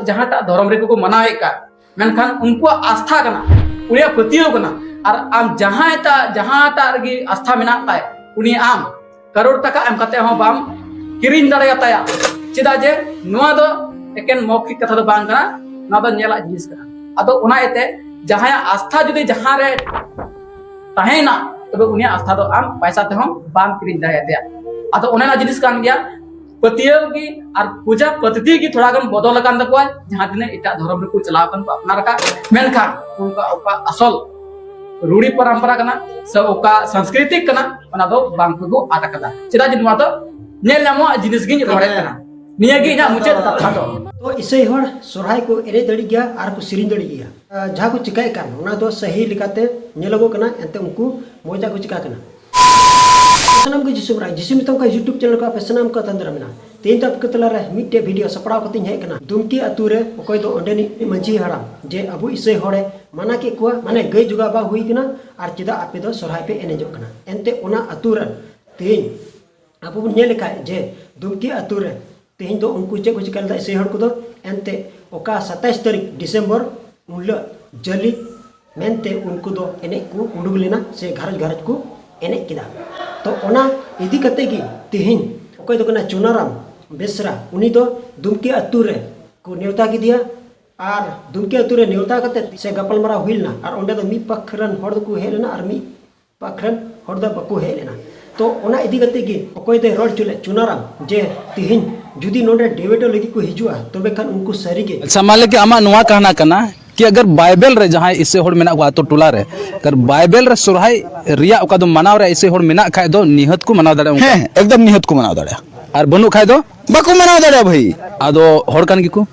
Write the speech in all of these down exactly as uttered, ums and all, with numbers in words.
ᱡᱟᱦᱟᱸᱴᱟᱜ ᱫᱷᱚᱨᱚᱢ ᱨᱮᱠᱚ ᱠᱚ ᱢᱟᱱᱟᱣᱮᱫ ᱠᱟᱱ, ᱢᱮᱱᱠᱷᱟᱱ ᱩᱱᱠᱩᱣᱟᱜ ᱟᱥᱛᱷᱟ ᱠᱟᱱᱟ, ᱩᱱᱤᱭᱟᱜ ᱯᱟᱹᱛᱭᱟᱹᱣ ᱠᱟᱱᱟ᱾ ᱟᱨ ᱟᱢ ᱡᱟᱦᱟᱸᱭᱴᱟᱜ, ᱡᱟᱦᱟᱸᱴᱟᱜ ᱨᱮᱜᱮ ᱟᱥᱛᱷᱟ ᱢᱮᱱᱟᱜ ᱛᱟᱭ, ᱩᱱᱤ ᱟᱢ ᱠᱟᱨᱳᱲ ᱴᱟᱠᱟ ᱮᱢ ᱠᱟᱛᱮ ᱦᱚᱸ ᱵᱟᱢ ᱠᱤᱨᱤᱧ ᱫᱟᱲᱮᱭᱟᱛᱟᱭᱟ᱾ ᱪᱮᱫᱟᱜ ᱡᱮ ᱱᱚᱣᱟ ᱫᱚ ᱮᱠᱮᱱ ᱢᱚᱣᱠᱷᱤᱠ ᱠᱟᱛᱷᱟ ᱫᱚ ᱵᱟᱝ ᱠᱟᱱᱟ, ᱱᱚᱣᱟ ᱫᱚ ᱧᱮᱞᱟᱜ ᱡᱤᱱᱤᱥ ᱠᱟᱱᱟ᱾ ᱟᱫᱚ ᱚᱱᱟ ᱤᱭᱟᱹᱛᱮ ᱡᱟᱦᱟᱸᱭᱟᱜ ᱟᱥᱛᱷᱟ ᱡᱩᱫᱤ ᱡᱟᱦᱟᱸ ᱨᱮ ᱛᱟᱦᱮᱸᱭᱮᱱᱟ, ᱛᱚᱵᱮ ᱩᱱᱤᱭᱟᱜ ᱟᱥᱛᱷᱟ ᱫᱚ ᱟᱢ ᱯᱟᱭᱥᱟ ᱛᱮᱦᱚᱸ ᱵᱟᱢ ᱠᱤᱨᱤᱧ ᱫᱟᱲᱮᱭᱟᱛᱟᱭᱟ᱾ ᱟᱫᱚ ᱚᱱᱮ ᱚᱱᱟ ᱡᱤᱱᱤᱥ ᱠᱟᱱ ᱜᱮᱭᱟ, ᱯᱟᱹᱛᱭᱟᱹᱣ ᱜᱮ ᱟᱨ ᱯᱩᱡᱟ ᱯᱚᱫᱽᱫᱷᱚᱛᱤ ᱜᱮ ᱛᱷᱚᱲᱟ ᱜᱟᱱ ᱵᱚᱫᱚᱞ ᱟᱠᱟᱱ ᱛᱟᱠᱚᱣᱟ᱾ ᱡᱟᱦᱟᱸ ᱛᱤᱱᱟᱹᱜ ᱮᱴᱟᱜ ᱫᱷᱚᱨᱚᱢ ᱨᱮᱠᱚ ᱪᱟᱞᱟᱣ ᱟᱠᱟᱱ ᱠᱚ ᱟᱯᱱᱟᱨ ᱟᱠᱟᱫ, ᱢᱮᱱᱠᱷᱟᱱ ᱩᱱᱠᱩᱣᱟᱜ ᱚᱠᱟ ᱟᱥᱚᱞ ᱨᱩᱲᱤ ᱯᱚᱨᱚᱢᱯᱚᱨᱟ ᱠᱟᱱᱟ ᱥᱮ ᱚᱠᱟ ᱥᱟᱝᱥᱠᱨᱤᱛᱤᱠ ᱠᱟᱱᱟ, ᱚᱱᱟ ᱫᱚ ᱵᱟᱝ ᱠᱚ ᱟᱫ ᱟᱠᱟᱫᱟ᱾ ᱪᱮᱫᱟᱜ ᱡᱮ ᱱᱚᱣᱟ ᱫᱚ ᱧᱮᱞ ᱧᱟᱢᱚᱜ ᱡᱤᱱᱤᱥ ᱜᱤᱧ ᱨᱚᱲᱮᱫ ᱠᱟᱱᱟ᱾ ᱱᱤᱭᱟᱹ ᱜᱮ ᱤᱧᱟᱹᱜ ᱢᱩᱪᱟᱹᱫ ᱠᱟᱛᱷᱟ ᱫᱚ᱾ ᱛᱚ ᱤᱥᱟᱹᱭ ᱦᱚᱲ ᱥᱚᱨᱦᱟᱭ ᱠᱚ ᱮᱱᱮᱡ ᱫᱟᱲᱮᱜ ᱜᱮᱭᱟ ᱟᱨ ᱠᱚ ᱥᱮᱨᱮᱧ ᱫᱟᱲᱮᱜ ᱜᱮᱭᱟ᱾ ᱟᱨ ᱡᱟᱦᱟᱸ ᱠᱚ ᱪᱤᱠᱟᱹᱭᱮᱫ ᱠᱟᱱ, ᱚᱱᱟ ᱫᱚ ᱥᱟᱹᱦᱤ ᱞᱮᱠᱟᱛᱮ ᱧᱮᱞᱚᱜᱚᱜ ᱠᱟᱱᱟ, ᱮᱱᱛᱮ ᱩᱱᱠᱩ ᱢᱚᱡᱟᱜ ᱠᱚ ᱪᱤᱠᱟ ᱠᱟᱱᱟ᱾ ᱥᱟᱱᱟᱢ ᱜᱮ ᱡᱤᱥᱩ ᱢᱮᱱᱟᱜᱼᱟ, ᱡᱤᱥᱩ ᱢᱮᱛᱟᱢ ᱠᱷᱟᱱ YouTube ᱪᱮᱱᱮᱞ ᱠᱚ ᱟᱯᱮ ᱥᱟᱱᱟᱢ ᱠᱚ ᱛᱟᱸᱫᱨᱟ ᱢᱮᱱᱟᱜᱼᱟ᱾ ᱛᱮᱦᱮᱧ ᱫᱚ ᱟᱯᱮ ᱠᱚ ᱛᱟᱞᱟᱨᱮ ᱢᱤᱫᱴᱮᱡ ᱵᱷᱤᱰᱤᱭᱳ ᱥᱟᱯᱲᱟᱣ ᱠᱟᱛᱮᱧ ᱦᱮᱡ ᱠᱟᱱᱟ᱾ ᱫᱩᱢᱠᱤ ᱟᱹᱛᱩ ᱨᱮ ᱚᱠᱚᱭ ᱫᱚ ᱚᱸᱰᱮᱱᱤᱡ ᱢᱟᱹᱡᱷᱤ ᱦᱟᱲᱟᱢ ᱡᱮ ᱟᱵᱚ ᱤᱥᱟᱹᱭ ᱦᱚᱲᱮ ᱢᱟᱱᱟ ᱠᱮᱫ ᱠᱚᱣᱟ, ᱢᱟᱱᱮ ᱜᱟᱹᱭ ᱡᱚᱜᱟᱣ ᱵᱟᱝ ᱦᱩᱭ ᱠᱟᱱᱟ, ᱟᱨ ᱪᱮᱫᱟᱜ ᱟᱯᱮ ᱫᱚ ᱥᱚᱨᱦᱟᱭ ᱯᱮ ᱮᱱᱮᱡᱚᱜ ᱠᱟᱱᱟ? ᱮᱱᱛᱮ ᱚᱱᱟ ᱟᱹᱛᱩ ᱨᱮᱱ ᱛᱮᱦᱮᱧ ᱟᱵᱚ ᱵᱚᱱ ᱧᱮᱞ ᱞᱮᱠᱷᱟᱡ ᱡᱮ ᱫᱩᱢᱠᱤ ᱟᱹᱛᱩ ᱨᱮ ᱛᱮᱦᱮᱧ ᱫᱚ ᱩᱱᱠᱩ ᱪᱮᱫ ᱠᱚ ᱪᱤᱠᱟ ᱞᱮᱫᱟ ᱤᱥᱟᱹᱭ ᱦᱚᱲ ᱠᱚᱫᱚ? ᱮᱱᱛᱮ ᱚᱠᱟ ᱥᱟᱛᱟᱭᱤᱥ ᱛᱟᱹᱨᱤᱠᱷ ᱰᱤᱥᱮᱢᱵᱚᱨ ᱩᱱ ᱦᱤᱞᱳᱜ ᱡᱟᱹᱞᱤ ᱢᱮᱱᱛᱮ ᱩᱱᱠᱩ ᱫᱚ ᱮᱱᱮᱡ ᱠᱚ ᱩᱰᱩᱠ ᱞᱮᱱᱟ ᱥᱮ ᱜᱷᱟᱨᱚᱸᱡᱽ ᱜᱷᱟᱨᱚᱸᱡᱽ ᱠᱚ ᱮᱱᱮᱡ ᱠᱮᱫᱟ᱾ ᱛᱚ ᱚᱱᱟ ᱤᱫᱤ ᱠᱟᱛᱮ ᱜᱮ ᱛᱮᱦᱮᱧ ᱚᱠᱚᱭ ᱫᱚ ᱠᱟᱱᱟ ᱪᱩᱱᱟᱨᱟᱢ ᱵᱮᱥᱨᱟ, ᱩᱱᱤ ᱫᱚ ᱫᱩᱢᱠᱤ ᱟᱹᱛᱩ ᱨᱮ ᱠᱚ ᱱᱮᱣᱛᱟ ᱠᱮᱫᱮᱭᱟ᱾ ᱟᱨ ᱫᱩᱢᱠᱤ ᱟᱹᱛᱩ ᱨᱮ ᱱᱮᱣᱛᱟ ᱠᱟᱛᱮ ᱥᱮ ᱜᱟᱯᱟᱞᱢᱟᱨᱟᱣ ᱦᱩᱭ ᱞᱮᱱᱟ, ᱟᱨ ᱚᱸᱰᱮ ᱫᱚ ᱢᱤᱫ ᱯᱟᱠᱷ ᱨᱮᱱ ᱦᱚᱲ ᱫᱚᱠᱚ ᱦᱮᱡ ᱞᱮᱱᱟ ᱟᱨ ᱢᱤᱫ ᱯᱟᱠᱷ ᱨᱮᱱ ᱦᱚᱲ ᱫᱚ ᱵᱟᱠᱚ ᱦᱮᱡ ᱞᱮᱱᱟ᱾ ᱛᱚ ᱚᱱᱟ ᱤᱫᱤ ᱠᱟᱛᱮ ᱜᱮ ᱚᱠᱚᱭ ᱫᱚᱭ ᱨᱚᱲ ᱦᱚᱪᱚ ᱞᱮᱫ ᱪᱩᱱᱟᱨᱟᱢ ᱡᱮ ᱛᱤᱦᱤᱧ ᱡᱩᱫᱤ ᱱᱚᱰᱮ ᱰᱤᱵᱮᱴᱚᱜ ᱞᱟᱹᱜᱤᱫ ᱠᱚ ᱦᱤᱡᱩᱜᱼᱟ, ᱛᱚᱵᱮ ᱠᱷᱟᱱ ᱩᱱᱠᱩ ᱥᱟᱹᱨᱤ ᱜᱮ ᱟᱪᱪᱷᱟ, ᱢᱟᱱ ᱞᱮ ᱠᱤ ᱟᱢᱟᱜ ᱱᱚᱣᱟ ᱠᱟᱦᱱᱟ ᱠᱟᱱᱟ ᱠᱤ ᱟᱜᱟᱨ ᱵᱟᱭᱵᱮᱞ ᱨᱮ ᱡᱟᱦᱟᱸᱭ ᱤᱥᱟᱹᱭ ᱦᱚᱲ ᱢᱮᱱᱟᱜ ᱠᱚᱣᱟ ᱟᱛᱳ ᱴᱚᱞᱟ ᱨᱮ, ᱟᱜᱟᱨ ᱵᱟᱭᱵᱮᱞ ᱨᱮ ᱥᱚᱨᱦᱟᱭ ᱨᱮᱭᱟᱜ ᱚᱠᱟ ᱫᱚ ᱢᱟᱱᱟᱣ ᱨᱮᱭᱟᱜ ᱤᱥᱟᱹᱭ ᱦᱚᱲ ᱢᱮᱱᱟᱜ ᱠᱷᱟᱡ ᱫᱚ ᱱᱤᱦᱟᱹᱛ ᱠᱚ ᱢᱟᱱᱟᱣ ᱫᱟᱲᱮᱭᱟᱜᱼᱟ ᱩᱱᱠᱩ᱾ ᱦᱮᱸ, ᱮᱠᱫᱚᱢ ᱱᱤᱦᱟᱹᱛ ᱠᱚ ᱢᱟᱱᱟᱣ ᱫᱟᱲᱮᱭᱟᱜᱼᱟ᱾ ᱟᱨ ᱵᱟᱹᱱᱩᱜ ᱠᱷᱟᱡ ᱫᱚ? ᱵᱟᱠᱚ ᱢᱟᱱᱟᱣ ᱫᱟᱲᱮᱭᱟᱜᱼᱟ ᱵᱷᱟᱹᱭ᱾ ᱟᱫᱚ ᱦᱚᱲ ᱠᱟᱱ ᱜᱮᱠᱚ?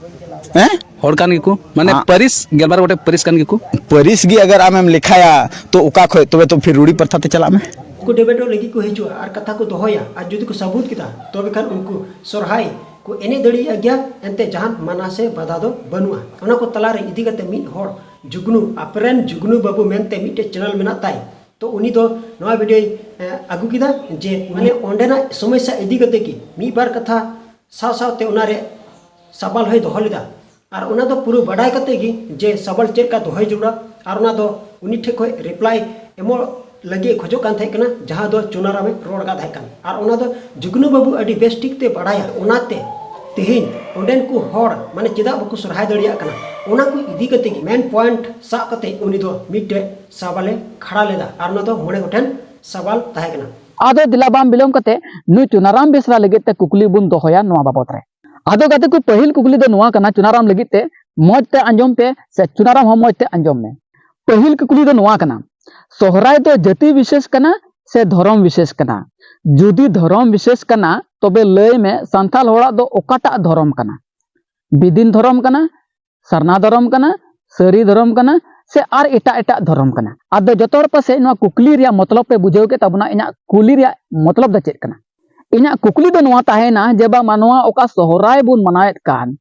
ᱦᱮᱸ? ᱦᱚᱲ ᱠᱟᱱ ᱜᱮᱠᱚ? ᱢᱟᱱᱮ ᱟᱸ᱾ ᱯᱟᱹᱨᱤᱥ, ᱜᱮᱞᱵᱟᱨ ᱜᱚᱴᱮᱡ ᱯᱟᱹᱨᱤᱥ ᱠᱟᱱ ᱜᱮᱠᱚ? ᱯᱟᱹᱨᱤᱥ ᱜᱮ ᱟᱜᱟᱨ ᱟᱢᱮᱢ ᱞᱮᱠᱷᱟᱭᱟ, ᱛᱚ ᱚᱠᱟ ᱠᱷᱚᱡ? ᱛᱚᱵᱮ ᱛᱚ ᱯᱷᱤᱨ ᱨᱩᱲᱤ ᱯᱨᱚᱛᱷᱟ ᱛᱮ ᱪᱟᱞᱟᱜ ᱢᱮ᱾ ᱩᱱᱠᱩ ᱰᱤᱵᱮᱴᱚᱜ ᱞᱟᱹᱜᱤᱫ ᱠᱚ ᱦᱤᱡᱩᱜᱼᱟ ᱟᱨ ᱠᱟᱛᱷᱟ ᱠᱚ ᱫᱚᱦᱚᱭᱟ, ᱟᱨ ᱡᱩᱫᱤ ᱠᱚ ᱥᱟᱹᱵᱩᱛ ᱠᱮᱫᱟ, ᱛᱚᱵᱮ ᱠᱷᱟᱱ ᱩᱱᱠᱩ ᱥᱚᱨᱦᱟᱭ ᱠᱚ ᱮᱱᱮᱡ ᱫᱟᱲᱮᱭᱟᱜ ᱜᱮᱭᱟ, ᱮᱱᱛᱮ ᱡᱟᱦᱟᱱ ᱢᱟᱱᱟ ᱥᱮ ᱵᱟᱫᱷᱟ ᱫᱚ ᱵᱟᱹᱱᱩᱜᱼᱟ᱾ ᱚᱱᱟ ᱠᱚ ᱛᱟᱞᱟᱨᱮ ᱤᱫᱤ ᱠᱟᱛᱮ ᱢᱤᱫ ᱦᱚᱲ ᱡᱩᱜᱽᱱᱩ, ᱟᱯᱮᱨᱮᱱ ᱡᱩᱜᱽᱱᱩ ᱵᱟᱹᱵᱩ ᱢᱮᱱᱛᱮ ᱢᱤᱫᱴᱮᱡ ᱪᱮᱱᱮᱞ ᱢᱮᱱᱟᱜ ᱛᱟᱭ, ᱛᱚ ᱩᱱᱤ ᱫᱚ ᱱᱚᱣᱟ ᱵᱷᱤᱰᱤᱭᱳᱭ, ᱮ, ᱟᱹᱜᱩ ᱠᱮᱫᱟ ᱡᱮ ᱢᱟᱱᱮ ᱚᱸᱰᱮᱱᱟᱜ ᱥᱚᱢᱚᱥᱥᱟ ᱤᱫᱤ ᱠᱟᱛᱮ ᱜᱮ ᱢᱤᱫ ᱵᱟᱨ ᱠᱟᱛᱷᱟ ᱥᱟᱶ ᱥᱟᱶᱛᱮ ᱚᱱᱟᱨᱮ ᱥᱟᱵᱟᱞ ᱦᱚᱸᱭ ᱫᱚᱦᱚ ᱞᱮᱫᱟ᱾ ᱟᱨ ᱚᱱᱟ ᱫᱚ ᱯᱩᱨᱟᱹ ᱵᱟᱰᱟᱭ ᱠᱟᱛᱮ ᱜᱮ ᱡᱮ ᱥᱟᱣᱟᱞ ᱪᱮᱫ ᱞᱮᱠᱟ ᱫᱚᱦᱚᱭ ᱡᱟᱹᱨᱩᱲᱟ, ᱟᱨ ᱚᱱᱟ ᱫᱚ ᱩᱱᱤ ᱴᱷᱮᱱ ᱠᱷᱚᱱ ᱨᱤᱯᱞᱟᱭ ᱮᱢᱚᱜ ᱞᱟᱹᱜᱤᱫ ᱮ ᱠᱷᱚᱡᱚᱜ ᱠᱟᱱ ᱛᱟᱦᱮᱸ ᱠᱟᱱᱟ, ᱡᱟᱦᱟᱸ ᱫᱚ ᱪᱩᱱᱟᱨᱟᱢᱮ ᱨᱚᱲ ᱟᱠᱟᱫ ᱛᱟᱦᱮᱸ ᱠᱟᱱᱟ᱾ ᱟᱨ ᱚᱱᱟ ᱫᱚ ᱡᱩᱜᱽᱱᱩ ᱵᱟᱹᱵᱩ ᱟᱹᱰᱤ ᱵᱮᱥ ᱴᱷᱤᱠ ᱛᱮ ᱵᱟᱲᱟᱭᱟ᱾ ᱚᱱᱟᱛᱮ ᱛᱮᱦᱮᱧ ᱚᱸᱰᱮᱱ ᱠᱚ ᱦᱚᱲ ᱢᱟᱱᱮ ᱪᱮᱫᱟᱜ ᱵᱟᱠᱚ ᱥᱚᱨᱦᱟᱭ ᱫᱟᱲᱮᱭᱟᱜ ᱠᱟᱱᱟ, ᱚᱱᱟ ᱠᱚ ᱤᱫᱤ ᱠᱟᱛᱮ ᱜᱮ ᱢᱮᱱ ᱯᱚᱭᱮᱱᱴ ᱥᱟᱵ ᱠᱟᱛᱮ ᱩᱱᱤ ᱫᱚ ᱢᱤᱫᱴᱮᱡ ᱥᱟᱣᱟᱞᱮ ᱠᱷᱟᱲᱟ ᱞᱮᱫᱟ᱾ ᱟᱨ ᱚᱱᱟ ᱫᱚ ᱢᱚᱬᱮ ᱜᱚᱴᱮᱱ ᱥᱟᱣᱟᱞ ᱛᱟᱦᱮᱸ ᱠᱟᱱᱟ᱾ ᱟᱫᱚ ᱫᱮᱞᱟ ᱵᱟᱝ ᱵᱤᱞᱚᱢ ᱠᱟᱛᱮ ᱱᱩᱭ ᱪᱩᱱᱟᱨᱟᱢ ᱵᱮᱥᱨᱟ ᱞᱟᱹᱜᱤᱫ ᱛᱮ ᱠᱩᱠᱞᱤ ᱵᱚᱱ ᱫᱚᱦᱚᱭᱟ ᱱᱚᱣᱟ ᱵᱟᱵᱚᱛ ᱨᱮ᱾ ᱟᱫᱚ ᱜᱟᱛᱮ ᱠᱚ, ᱯᱟᱹᱦᱤᱞ ᱠᱩᱠᱞᱤ ᱫᱚ ᱱᱚᱣᱟ ᱠᱟᱱᱟ ᱪᱩᱱᱟᱨᱟᱢ ᱞᱟᱹᱜᱤᱫ ᱛᱮ, ᱢᱚᱡᱽ ᱛᱮ ᱟᱸᱡᱚᱢ ᱯᱮ ᱥᱮ ᱪᱩᱱᱟᱨᱟᱢ ᱦᱚᱸ ᱢᱚᱡᱽ ᱛᱮ ᱟᱸᱡᱚᱢ ᱢᱮ᱾ ᱯᱟᱹᱦᱤᱞ ᱠᱩᱠᱞᱤ ᱫᱚ ᱱᱚᱣᱟ ᱠᱟᱱᱟ, ᱥᱚᱦᱨᱟᱭ ᱫᱚ ᱡᱟᱹᱛᱤ ᱵᱤᱥᱮᱥ ᱠᱟᱱᱟ ᱥᱮ ᱫᱷᱚᱨᱚᱢ ᱵᱤᱥᱮᱥ ᱠᱟᱱᱟ? ᱡᱩᱫᱤ ᱫᱷᱚᱨᱚᱢ ᱵᱤᱥᱮᱥ ᱠᱟᱱᱟ, ᱛᱚᱵᱮ ᱞᱟᱹᱭ ᱢᱮ, ᱥᱟᱱᱛᱟᱲ ᱦᱚᱲᱟᱜ ᱫᱚ ᱚᱠᱟᱴᱟᱜ ᱫᱷᱚᱨᱚᱢ ᱠᱟᱱᱟ? ᱵᱤᱫᱤᱱ ᱫᱷᱚᱨᱚᱢ ᱠᱟᱱᱟ, ᱥᱟᱨᱱᱟ ᱫᱷᱚᱨᱚᱢ ᱠᱟᱱᱟ, ᱥᱟᱹᱨᱤ ᱫᱷᱚᱨᱚᱢ ᱠᱟᱱᱟ, ᱥᱮ ᱟᱨ ᱮᱴᱟᱜ ᱮᱴᱟᱜ ᱫᱷᱚᱨᱚᱢ ᱠᱟᱱᱟ? ᱟᱫᱚ ᱡᱚᱛᱚ ᱦᱚᱲ ᱯᱟᱥᱮᱡ ᱱᱚᱣᱟ ᱠᱩᱠᱞᱤ ᱨᱮᱭᱟᱜ ᱢᱚᱛᱞᱚᱵ ᱯᱮ ᱵᱩᱡᱷᱟᱹᱣ ᱠᱮᱫ ᱛᱟᱵᱚᱱᱟ, ᱤᱧᱟᱹᱜ ᱠᱩᱞᱤ ᱨᱮᱭᱟᱜ ᱢᱚᱛᱞᱚᱵ ᱫᱚ ᱪᱮᱫ ᱠᱟᱱᱟ? ᱤᱧᱟᱹᱜ ᱠᱩᱠᱞᱤ ᱫᱚ ᱱᱚᱣᱟ ᱛᱟᱦᱮᱸᱭᱮᱱᱟ ᱡᱮ ᱵᱟᱝᱢᱟ ᱱᱚᱣᱟ ᱚᱠᱟ ᱥᱚᱦᱨᱟᱭ ᱵᱚᱱ ᱢᱟᱱᱟᱣᱮᱫ ᱠᱟᱱ,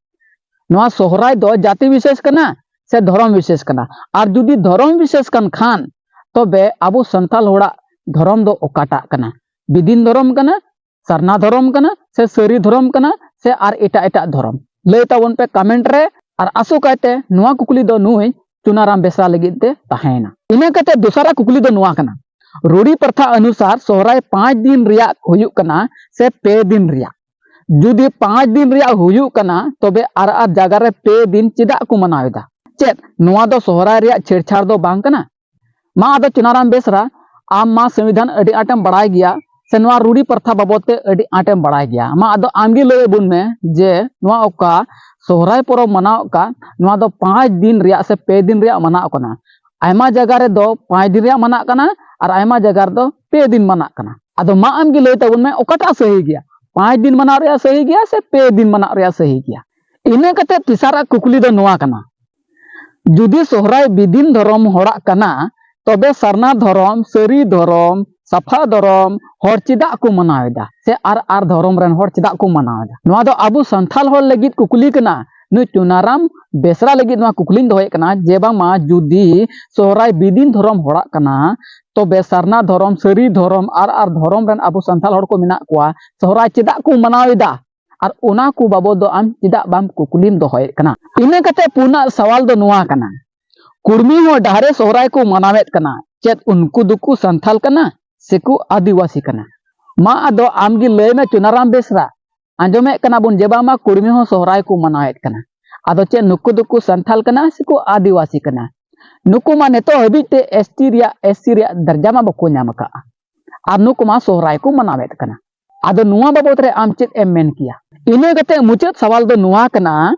ᱱᱚᱣᱟ ᱥᱚᱦᱨᱟᱭ ᱫᱚ ᱡᱟᱹᱛᱤ ᱵᱤᱥᱮᱥ ᱠᱟᱱᱟ ᱥᱮ ᱫᱷᱚᱨᱚᱢ ᱵᱤᱥᱮᱥ ᱠᱟᱱᱟ? ᱟᱨ ᱡᱩᱫᱤ ᱫᱷᱚᱨᱚᱢ ᱵᱤᱥᱮᱥ ᱠᱟᱱ ᱠᱷᱟᱱ, ᱛᱚᱵᱮ ᱟᱵᱚ ᱥᱟᱱᱛᱟᱲ ᱦᱚᱲᱟᱜ ᱫᱷᱚᱨᱚᱢ ᱫᱚ ᱚᱠᱟᱴᱟᱜ ᱠᱟᱱᱟ? ᱵᱤᱫᱤᱱ ᱫᱷᱚᱨᱚᱢ ᱠᱟᱱᱟ, ᱥᱟᱨᱱᱟ ᱫᱷᱚᱨᱚᱢ ᱠᱟᱱᱟ, ᱥᱮ ᱥᱟᱹᱨᱤ ᱫᱷᱚᱨᱚᱢ ᱠᱟᱱᱟ, ᱥᱮ ᱟᱨ ᱮᱴᱟᱜ ᱮᱴᱟᱜ ᱫᱷᱚᱨᱚᱢ? ᱞᱟᱹᱭ ᱛᱟᱵᱚᱱ ᱯᱮ ᱠᱚᱢᱮᱱᱴ ᱨᱮ᱾ ᱟᱨ ᱟᱥᱚᱠᱟᱭᱛᱮ ᱱᱚᱣᱟ ᱠᱩᱠᱞᱤ ᱫᱚ ᱱᱩᱭ ᱪᱩᱱᱟᱨᱟᱢ ᱵᱮᱥᱨᱟ ᱞᱟᱹᱜᱤᱫ ᱛᱮ ᱛᱟᱦᱮᱸᱭᱮᱱᱟ᱾ ᱤᱱᱟᱹ ᱠᱟᱛᱮ ᱫᱚᱥᱟᱨᱟᱜ ᱠᱩᱠᱞᱤ ᱫᱚ ᱱᱚᱣᱟ ᱠᱟᱱᱟ, ᱨᱩᱲᱤ ᱯᱨᱚᱛᱷᱟ ᱚᱱᱩᱥᱟᱨ ᱥᱚᱦᱨᱟᱭ ᱯᱟᱸᱪ ᱫᱤᱱ ᱨᱮᱭᱟᱜ ᱦᱩᱭᱩᱜ ᱠᱟᱱᱟ ᱥᱮ ᱯᱮ ᱫᱤᱱ ᱨᱮᱭᱟᱜ? ᱡᱩᱫᱤ ᱯᱟᱸᱪ ᱫᱤᱱ ᱨᱮᱭᱟᱜ ᱦᱩᱭᱩᱜ ᱠᱟᱱᱟ, ᱛᱚᱵᱮ ᱟᱨ ᱟᱨ ᱡᱟᱭᱜᱟ ᱨᱮ ᱯᱮ ᱫᱤᱱ ᱪᱮᱫᱟᱜ ᱠᱚ ᱢᱟᱱᱟᱣ ᱮᱫᱟ? ᱪᱮᱫ ᱱᱚᱣᱟ ᱫᱚ ᱥᱚᱦᱨᱟᱭ ᱨᱮᱭᱟᱜ ᱪᱷᱮᱲᱪᱷᱟᱲ ᱫᱚ ᱵᱟᱝ ᱠᱟᱱᱟ? ᱢᱟ ᱟᱫᱚ ᱪᱩᱱᱟᱨᱟᱢ ᱵᱮᱥᱨᱟ, ᱟᱢ ᱢᱟ ᱥᱚᱝᱵᱤᱫᱷᱟᱱ ᱟᱹᱰᱤ ᱟᱸᱴᱮᱢ ᱵᱟᱲᱟᱭ ᱜᱮᱭᱟ, ᱥᱮ ᱱᱚᱣᱟ ᱨᱩᱲᱤ ᱯᱨᱚᱛᱷᱟ ᱵᱟᱵᱚᱫ ᱛᱮ ᱟᱹᱰᱤ ᱟᱸᱴᱮᱢ ᱵᱟᱲᱟᱭ ᱜᱮᱭᱟ᱾ ᱢᱟ ᱟᱫᱚ ᱟᱢᱜᱮ ᱞᱟᱹᱭ ᱟᱵᱚᱱ ᱢᱮ ᱡᱮ ᱱᱚᱣᱟ ᱚᱠᱟ ᱥᱚᱦᱨᱟᱭ ᱯᱚᱨᱚᱵᱽ ᱢᱟᱱᱟᱣᱚᱜ ᱠᱟᱱ, ᱱᱚᱣᱟ ᱫᱚ ᱯᱟᱸᱪ ᱫᱤᱱ ᱨᱮᱭᱟᱜ ᱥᱮ ᱯᱮ ᱫᱤᱱ ᱨᱮᱭᱟᱜ ᱢᱟᱱᱟᱣᱚᱜ ᱠᱟᱱᱟ? ᱟᱭᱢᱟ ᱡᱟᱭᱜᱟ ᱨᱮᱫᱚ ᱯᱟᱸᱪ ᱫᱤᱱ ᱨᱮᱭᱟᱜ ᱢᱟᱱᱟᱜ ᱠᱟᱱᱟ ᱟᱨ ᱟᱭᱢᱟ ᱡᱟᱭᱜᱟ ᱨᱮᱫᱚ ᱯᱮ ᱫᱤᱱ ᱢᱟᱱᱟᱜ ᱠᱟᱱᱟ᱾ ᱟᱫᱚ ᱢᱟ ᱟᱢᱜᱮ ᱞᱟᱹᱭ ᱛᱟᱵᱚᱱ ᱢᱮ, ᱚᱠᱟᱴᱟᱜ ᱥᱟᱹᱦᱤ ᱜᱮᱭᱟ? ᱯᱟᱸᱪ ᱫᱤᱱ ᱢᱟᱱᱟᱣ ᱨᱮᱭᱟᱜ ᱥᱟᱹᱦᱤ ᱜᱮᱭᱟ ᱥᱮ ᱯᱮ ᱫᱤᱱ ᱢᱟᱱᱟᱣ ᱨᱮᱭᱟᱜ ᱥᱟᱹᱦᱤ ᱜᱮᱭᱟ? ᱤᱱᱟᱹ ᱠᱟᱛᱮ ᱛᱮᱥᱟᱨᱟᱜ ᱠᱩᱠᱞᱤ ᱫᱚ ᱱᱚᱣᱟ ᱠᱟᱱᱟ, ᱡᱩᱫᱤ ᱥᱚᱦᱨᱟᱭ ᱵᱤᱫᱤᱱ ᱫᱷᱚᱨᱚᱢ ᱦᱚᱲᱟᱜ ᱠᱟᱱᱟ, ᱛᱚᱵᱮ ᱥᱟᱨᱱᱟ ᱫᱷᱚᱨᱚᱢ, ᱥᱟᱹᱨᱤ ᱫᱷᱚᱨᱚᱢ, ᱥᱟᱯᱷᱟ ᱫᱷᱚᱨᱚᱢ ᱦᱚᱲ ᱪᱮᱫᱟᱜ ᱠᱚ ᱢᱟᱱᱟᱣ ᱮᱫᱟ ᱥᱮ ᱟᱨ ᱟᱨ ᱫᱷᱚᱨᱚᱢ ᱨᱮᱱ ᱦᱚᱲ ᱪᱮᱫᱟᱜ ᱠᱚ ᱢᱟᱱᱟᱣ ᱮᱫᱟ? ᱱᱚᱣᱟ ᱫᱚ ᱟᱵᱚ ᱥᱟᱱᱛᱟᱲ ᱦᱚᱲ ᱞᱟᱹᱜᱤᱫ ᱠᱩᱠᱞᱤ ᱠᱟᱱᱟ᱾ ᱱᱩᱭ ᱪᱩᱱᱟᱨᱟᱢ ᱵᱮᱥᱨᱟ ᱞᱟᱹᱜᱤᱫ ᱱᱚᱣᱟ ᱠᱩᱠᱞᱤᱧ ᱫᱚᱦᱚᱭᱮᱫ ᱠᱟᱱᱟ ᱡᱮ ᱵᱟᱝᱢᱟ ᱡᱩᱫᱤ ᱥᱚᱦᱨᱟᱭ ᱵᱤᱫᱤᱱ ᱫᱷᱚᱨᱚᱢ ᱦᱚᱲᱟᱜ ᱠᱟᱱᱟ, ᱛᱚᱵᱮ ᱥᱟᱨᱱᱟ ᱫᱷᱚᱨᱚᱢ, ᱥᱟᱹᱨᱤ ᱫᱷᱚᱨᱚᱢ ᱟᱨ ᱟᱨ ᱫᱷᱚᱨᱚᱢ ᱨᱮᱱ ᱟᱵᱚ ᱥᱟᱱᱛᱟᱲ ᱦᱚᱲ ᱠᱚ ᱢᱮᱱᱟᱜ ᱠᱚᱣᱟ, ᱥᱚᱦᱨᱟᱭ ᱪᱮᱫᱟᱜ ᱠᱚ ᱢᱟᱱᱟᱣ ᱮᱫᱟ? ᱟᱨ ᱚᱱᱟ ᱠᱚ ᱵᱟᱵᱚᱫ ᱫᱚ ᱟᱢ ᱪᱮᱫᱟᱜ ᱵᱟᱢ ᱠᱩᱠᱞᱤᱢ ᱫᱚᱦᱚᱭᱮᱫ ᱠᱟᱱᱟ? ᱤᱱᱟᱹ ᱠᱟᱛᱮ ᱯᱩᱱᱟᱜ ᱥᱟᱣᱟᱞ ᱫᱚ ᱱᱚᱣᱟ ᱠᱟᱱᱟ, ᱠᱩᱲᱢᱤ ᱦᱚᱸ ᱰᱟᱦᱨᱮ ᱥᱚᱦᱨᱟᱭ ᱠᱚ ᱢᱟᱱᱟᱣᱮᱫ ᱠᱟᱱᱟ, ᱪᱮᱫ ᱩᱱᱠᱩ ᱫᱚᱠᱚ ᱥᱟᱱᱛᱷᱟᱞ ᱠᱟᱱᱟ ᱥᱮᱠᱚ ᱟᱹᱫᱤᱵᱟᱹᱥᱤ ᱠᱟᱱᱟ? ᱢᱟ ᱟᱫᱚ ᱟᱢᱜᱮ ᱞᱟᱹᱭ ᱢᱮ ᱪᱩᱱᱟᱨᱟᱢ ᱵᱮᱥᱨᱟ, ᱟᱸᱡᱚᱢᱮᱫ ᱠᱟᱱᱟ ᱵᱚᱱ ᱡᱮ ᱵᱟᱝᱢᱟ ᱠᱩᱲᱢᱤ ᱦᱚᱸ ᱥᱚᱦᱨᱟᱭ ᱠᱚ ᱢᱟᱱᱟᱣᱮᱫ ᱠᱟᱱᱟ, ᱟᱫᱚ ᱪᱮᱫ ᱱᱩᱠᱩ ᱫᱚᱠᱚ ᱥᱟᱱᱛᱷᱟᱞ ᱠᱟᱱᱟ ᱥᱮᱠᱚ ᱟᱹᱫᱤᱵᱟᱹᱥᱤ ᱠᱟᱱᱟ? ᱱᱩᱠᱩ ᱢᱟ ᱱᱤᱛᱚᱜ ᱦᱟᱹᱵᱤᱡ ᱛᱮ ᱮᱥ ᱴᱤ ᱨᱮᱭᱟᱜ, ᱮᱥ ᱥᱤ ᱨᱮᱭᱟᱜ ᱫᱟᱨᱡᱟ ᱢᱟ ᱵᱟᱠᱚ ᱧᱟᱢ ᱟᱠᱟᱫᱼᱟ, ᱟᱨ ᱱᱩᱠᱩ ᱢᱟ ᱥᱚᱦᱨᱟᱭ ᱠᱚ ᱢᱟᱱᱟᱣᱮᱫ ᱠᱟᱱᱟ᱾ ᱟᱫᱚ ᱱᱚᱣᱟ ᱵᱟᱵᱚᱫ ᱨᱮ ᱟᱢ ᱪᱮᱫ ᱮᱢ ᱢᱮᱱ ᱠᱮᱭᱟ? ᱤᱱᱟᱹ ᱠᱟᱛᱮ ᱢᱩᱪᱟᱹᱫ ᱥᱟᱣᱟᱞ ᱫᱚ ᱱᱚᱣᱟ ᱠᱟᱱᱟ,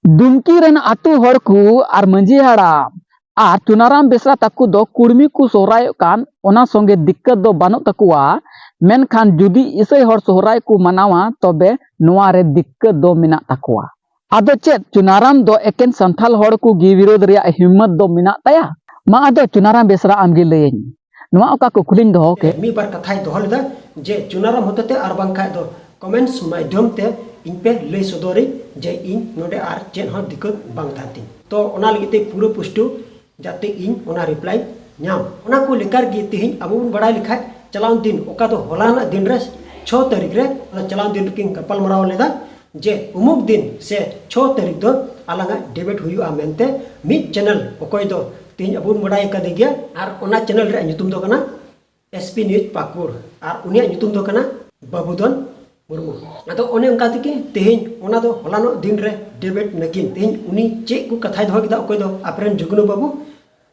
ᱫᱩᱢᱠᱤ ᱨᱮᱱ ᱟᱹᱛᱩ ᱦᱚᱲ ᱠᱚ ᱟᱨ ᱢᱟᱹᱡᱷᱤ ᱦᱟᱲᱟᱢ ᱟᱨ ᱪᱩᱱᱟᱨᱟᱢ ᱵᱮᱥᱨᱟ ᱛᱟᱠᱚ ᱫᱚ ᱠᱩᱲᱢᱤ ᱠᱚ ᱥᱚᱦᱨᱟᱭᱚᱜ ᱠᱟᱱ, ᱚᱱᱟ ᱥᱚᱸᱜᱮ ᱫᱤᱠᱠᱟᱹᱛ ᱫᱚ ᱵᱟᱹᱱᱩᱜ ᱛᱟᱠᱚᱣᱟ, ᱢᱮᱱᱠᱷᱟᱱ ᱡᱩᱫᱤ ᱤᱥᱟᱹᱭ ᱦᱚᱲ ᱥᱚᱦᱨᱟᱭ ᱠᱚ ᱢᱟᱱᱟᱣᱟ, ᱛᱚᱵᱮ ᱱᱚᱣᱟ ᱨᱮ ᱫᱤᱠᱠᱟᱹᱛ ᱫᱚ ᱢᱮᱱᱟᱜ ᱛᱟᱠᱚᱣᱟ᱾ ᱟᱫᱚ ᱪᱮᱫ ᱪᱩᱱᱟᱨᱟᱢ ᱫᱚ ᱮᱠᱮᱱ ᱥᱟᱱᱛᱷᱟᱞ ᱦᱚᱲ ᱠᱚ ᱜᱮ ᱵᱤᱨᱳᱫᱷ ᱨᱮᱭᱟᱜ ᱦᱤᱢᱢᱚᱛ ᱫᱚ ᱢᱮᱱᱟᱜ ᱛᱟᱭᱟ? ᱢᱟ ᱟᱫᱚ ᱪᱩᱱᱟᱨᱟᱢ ᱵᱮᱥᱨᱟ ᱟᱢᱜᱮ ᱞᱟᱹᱭᱟᱹᱧ ᱢᱮ᱾ ᱱᱚᱣᱟ ᱚᱠᱟ ᱠᱩᱠᱞᱤᱧ ᱫᱚᱦᱚ ᱠᱮᱫ? ᱢᱤᱫ ᱵᱟᱨ ᱠᱟᱛᱷᱟᱭ ᱫᱚᱦᱚ ᱞᱮᱫᱟ ᱡᱮ ᱪᱩᱱᱟᱨᱟᱢ ᱦᱚᱛᱮᱛᱮ ᱟᱨ ᱵᱟᱝᱠᱷᱟᱡ ᱫᱚ ᱠᱚᱢᱮᱱᱴᱥ ᱢᱟᱫᱽᱫᱷᱚᱢ ᱛᱮ ᱤᱧ ᱯᱮ ᱞᱟᱹᱭ ᱥᱚᱫᱚᱨᱤᱧ ᱡᱮ ᱤᱧ ᱱᱚᱰᱮ ᱟᱨ ᱪᱮᱫ ᱦᱚᱸ ᱫᱤᱠᱠᱟᱹᱛ ᱵᱟᱝ ᱛᱟᱦᱮᱱ ᱛᱤᱧ᱾ ᱛᱚ ᱚᱱᱟ ᱞᱟᱹᱜᱤᱫ ᱛᱮ ᱯᱩᱨᱟᱹ ᱯᱩᱥᱴᱟᱹᱣ ᱡᱟᱛᱮ ᱤᱧ ᱚᱱᱟ ᱨᱤᱯᱞᱟᱭ ᱧᱟᱢ᱾ ᱚᱱᱟ ᱠᱚ ᱞᱮᱠᱟ ᱜᱮ ᱛᱮᱦᱮᱧ ᱟᱵᱚ ᱵᱚᱱ ᱵᱟᱲᱟᱭ ᱞᱮᱠᱷᱟᱡ ᱪᱟᱞᱟᱣ ᱫᱤᱱ ᱚᱠᱟ ᱫᱚ ᱦᱚᱞᱟᱱᱟᱜ ᱫᱤᱱ ᱨᱮ ᱪᱷᱚ ᱛᱟᱹᱨᱤᱠᱷ ᱨᱮ, ᱚᱱᱟ ᱪᱟᱞᱟᱣ ᱫᱤᱱ ᱨᱮᱠᱤᱱ ᱜᱟᱯᱟᱞ ᱢᱟᱨᱟᱣ ᱞᱮᱫᱟ ᱡᱮ ᱩᱢᱩᱠ ᱫᱤᱱ ᱥᱮ ᱪᱷᱚ ᱛᱟᱹᱨᱤᱠᱷ ᱫᱚ ᱟᱞᱟᱝᱟᱜ ᱰᱤᱵᱮᱴ ᱦᱩᱭᱩᱜᱼᱟ ᱢᱮᱱᱛᱮ ᱢᱤᱫ ᱪᱮᱱᱮᱞ ᱚᱠᱚᱭ ᱫᱚ ᱛᱮᱦᱮᱧ ᱟᱵᱚ ᱵᱚᱱ ᱵᱟᱲᱟᱭ ᱠᱟᱫᱮ ᱜᱮᱭᱟ, ᱟᱨ ᱚᱱᱟ ᱪᱮᱱᱮᱞ ᱨᱮᱭᱟᱜ ᱧᱩᱛᱩᱢ ᱫᱚ ᱠᱟᱱᱟ ᱮᱥ ᱯᱤ ᱱᱤᱭᱩᱡᱽ ᱯᱟᱹᱠᱩᱲ, ᱟᱨ ᱩᱱᱤᱭᱟᱜ ᱧᱩᱛᱩᱢ ᱫᱚ ᱠᱟᱱᱟ ᱵᱟᱹᱵᱩᱫᱷᱚᱱ ᱢᱩᱨᱢᱩ᱾ ᱟᱫᱚ ᱚᱱᱮ ᱚᱱᱠᱟ ᱛᱮᱜᱮ ᱛᱮᱦᱮᱧ ᱚᱱᱟ ᱫᱚ ᱦᱚᱞᱟᱱᱚᱜ ᱫᱤᱱ ᱨᱮ ᱰᱤᱵᱮᱴ ᱱᱟᱹᱠᱤᱱ, ᱛᱮᱦᱮᱧ ᱩᱱᱤ ᱪᱮᱫ ᱠᱚ ᱠᱟᱛᱷᱟᱭ ᱫᱚᱦᱚ ᱠᱮᱫᱟ ᱚᱠᱚᱭ ᱫᱚ ᱟᱯᱮᱨᱮᱱ ᱡᱩᱜᱽᱱᱩ ᱵᱟᱹᱵᱩ,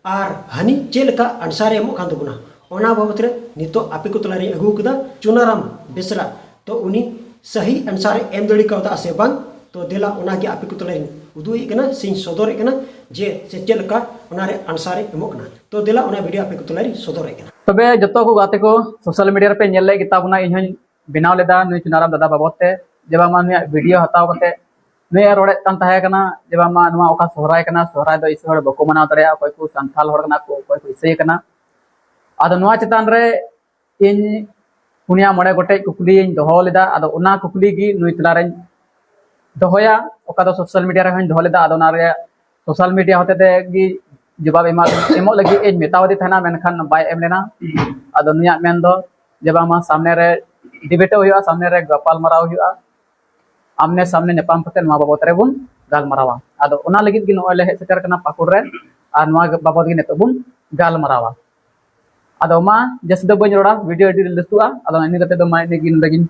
ᱟᱨ ᱦᱟᱹᱱᱤ ᱪᱮᱫ ᱞᱮᱠᱟ ᱟᱱᱥᱟᱨ ᱮ ᱮᱢᱚᱜ ᱠᱟᱱ ᱛᱟᱵᱚᱱᱟ, ᱚᱱᱟ ᱵᱟᱵᱚᱛ ᱨᱮ ᱱᱤᱛᱚᱜ ᱟᱯᱮ ᱠᱚ ᱛᱟᱞᱟᱨᱤᱧ ᱟᱹᱜᱩ ᱟᱠᱟᱫᱟ ᱪᱩᱱᱟᱨᱟᱢ ᱵᱮᱥᱨᱟ᱾ ᱛᱚ ᱩᱱᱤ ᱥᱟᱹᱦᱤ ᱟᱱᱥᱟᱨ ᱮ ᱮᱢ ᱫᱟᱲᱮ ᱠᱟᱣᱫᱟ ᱥᱮ ᱵᱟᱝ? ᱛᱚ ᱫᱮᱞᱟ ᱚᱱᱟᱜᱮ ᱟᱯᱮ ᱠᱚ ᱛᱟᱞᱟᱨᱤᱧ ᱩᱫᱩᱜ ᱮᱫ ᱠᱟᱱᱟ ᱥᱮᱧ ᱥᱚᱫᱚᱨᱮᱫ ᱠᱟᱱᱟ ᱡᱮ ᱥᱮ ᱪᱮᱫ ᱞᱮᱠᱟ ᱚᱱᱟᱨᱮ ᱟᱱᱥᱟᱨ ᱮ ᱮᱢᱚᱜ ᱠᱟᱱᱟ᱾ ᱛᱚ ᱫᱮᱞᱟ ᱚᱱᱟ ᱵᱷᱤᱰᱤᱭᱳ ᱟᱯᱮ ᱠᱚ ᱛᱟᱞᱟᱨᱤᱧ ᱥᱚᱫᱚᱨᱮᱫ ᱠᱟᱱᱟ᱾ ᱛᱚᱵᱮ ᱡᱚᱛᱚ ᱠᱚ ᱜᱟᱛᱮ ᱠᱚ ᱥᱳᱥᱟᱞ ᱢᱤᱰᱤᱭᱟ ᱨᱮᱯᱮ ᱧᱮᱞ ᱞᱮᱫ ᱜᱮᱛᱟ ᱵᱚᱱᱟ, ᱤᱧ ᱦᱚᱸᱧ ᱵᱮᱱᱟᱣ ᱞᱮᱫᱟ ᱱᱩᱭ ᱪᱩᱱᱟᱨᱟᱢ ᱫᱟᱫᱟ ᱵᱟᱵᱚᱫ ᱛᱮ, ᱡᱮ ᱵᱟᱝᱢᱟ ᱱᱩᱭᱟᱜ ᱵᱷᱤᱰᱤᱭᱳ ᱦᱟᱛᱟᱣ ᱠᱟᱛᱮ ᱱᱩᱭ ᱮ ᱨᱚᱲᱮᱫ ᱠᱟᱱ ᱛᱟᱦᱮᱸ ᱠᱟᱱᱟ ᱡᱮ ᱵᱟᱝᱢᱟ ᱱᱚᱣᱟ ᱚᱠᱟ ᱥᱚᱦᱨᱟᱭ ᱠᱟᱱᱟ, ᱥᱚᱦᱨᱟᱭ ᱫᱚ ᱤᱥᱟᱹᱭ ᱦᱚᱲ ᱵᱟᱠᱚ ᱢᱟᱱᱟᱣ ᱫᱟᱲᱮᱭᱟᱜᱼᱟ, ᱚᱠᱚᱭ ᱠᱚ ᱥᱟᱱᱛᱟᱞ ᱦᱚᱲ ᱠᱟᱱᱟ ᱠᱚ, ᱚᱠᱚᱭ ᱠᱚ ᱤᱥᱟᱹᱭ ᱠᱟᱱᱟ᱾ ᱟᱫᱚ ᱱᱚᱣᱟ ᱪᱮᱛᱟᱱ ᱨᱮ ᱤᱧ ᱯᱩᱱᱭᱟ ᱢᱚᱬᱮ ᱜᱚᱴᱮᱡ ᱠᱩᱠᱞᱤᱧ ᱫᱚᱦᱚ ᱞᱮᱫᱟ᱾ ᱟᱫᱚ ᱚᱱᱟ ᱠᱩᱠᱞᱤ ᱜᱮ ᱱᱩᱭ ᱛᱟᱞᱟᱨᱮᱧ ᱫᱚᱦᱚᱭᱟ, ᱚᱠᱟ ᱫᱚ ᱥᱳᱥᱟᱞ ᱢᱤᱰᱤᱭᱟ ᱨᱮᱦᱚᱸᱧ ᱫᱚᱦᱚ ᱞᱮᱫᱟ᱾ ᱟᱫᱚ ᱚᱱᱟ ᱨᱮ ᱥᱳᱥᱟᱞ ᱢᱤᱰᱤᱭᱟ ᱦᱚᱛᱮ ᱛᱮ ᱜᱮ ᱡᱚᱵᱟᱵ ᱮᱢᱟ, ᱮᱢᱚᱜ ᱞᱟᱹᱜᱤᱫ ᱤᱧ ᱢᱮᱛᱟᱣ ᱟᱫᱮ ᱛᱟᱦᱮᱱᱟ, ᱢᱮᱱᱠᱷᱟᱱ ᱵᱟᱭ ᱮᱢ ᱞᱮᱱᱟ᱾ ᱟᱫᱚ ᱱᱩᱭᱟᱜ ᱢᱮᱱ ᱫᱚ ᱡᱮ ᱵᱟᱝᱢᱟ ᱥᱟᱢᱱᱮ ᱨᱮ ᱰᱤᱵᱮᱴᱚᱜ ᱦᱩᱭᱩᱜᱼᱟ, ᱥᱟᱢᱱᱮ ᱨᱮ ᱜᱟᱯᱟᱞ ᱢᱟᱨᱟᱣ ᱦᱩᱭᱩᱜᱼᱟ᱾ ᱟᱢᱱᱮ ᱥᱟᱢᱱᱮ ᱧᱟᱯᱟᱢ ᱠᱟᱛᱮ ᱱᱚᱣᱟ ᱵᱟᱵᱚᱛ ᱨᱮᱵᱚᱱ ᱜᱟᱞᱢᱟᱨᱟᱣᱟ᱾ ᱟᱫᱚ ᱚᱱᱟ ᱞᱟᱹᱜᱤᱫ ᱜᱮ ᱱᱚᱜᱼᱚᱭ ᱞᱮ ᱦᱮᱡ ᱥᱮᱴᱮᱨ ᱠᱟᱱᱟ ᱯᱟᱹᱠᱩᱲ ᱨᱮ, ᱟᱨ ᱱᱚᱣᱟ ᱵᱟᱵᱚᱛ ᱜᱮ ᱱᱤᱛᱚᱜ ᱵᱚᱱ ᱜᱟᱞᱢᱟᱨᱟᱣᱟ᱾ ᱟᱫᱚ ᱢᱟ ᱡᱟᱹᱥᱛᱤ ᱫᱚ ᱵᱟᱹᱧ ᱨᱚᱲᱟ, ᱵᱷᱤᱰᱤᱭᱳ ᱟᱹᱰᱤ ᱞᱟᱹᱴᱩᱜᱼᱟ᱾ ᱟᱫᱚ ᱤᱱᱟᱹ ᱠᱟᱛᱮ ᱫᱚ ᱢᱟ ᱤᱱᱟᱹ ᱜᱮ ᱱᱚᱰᱮ ᱜᱤᱧ,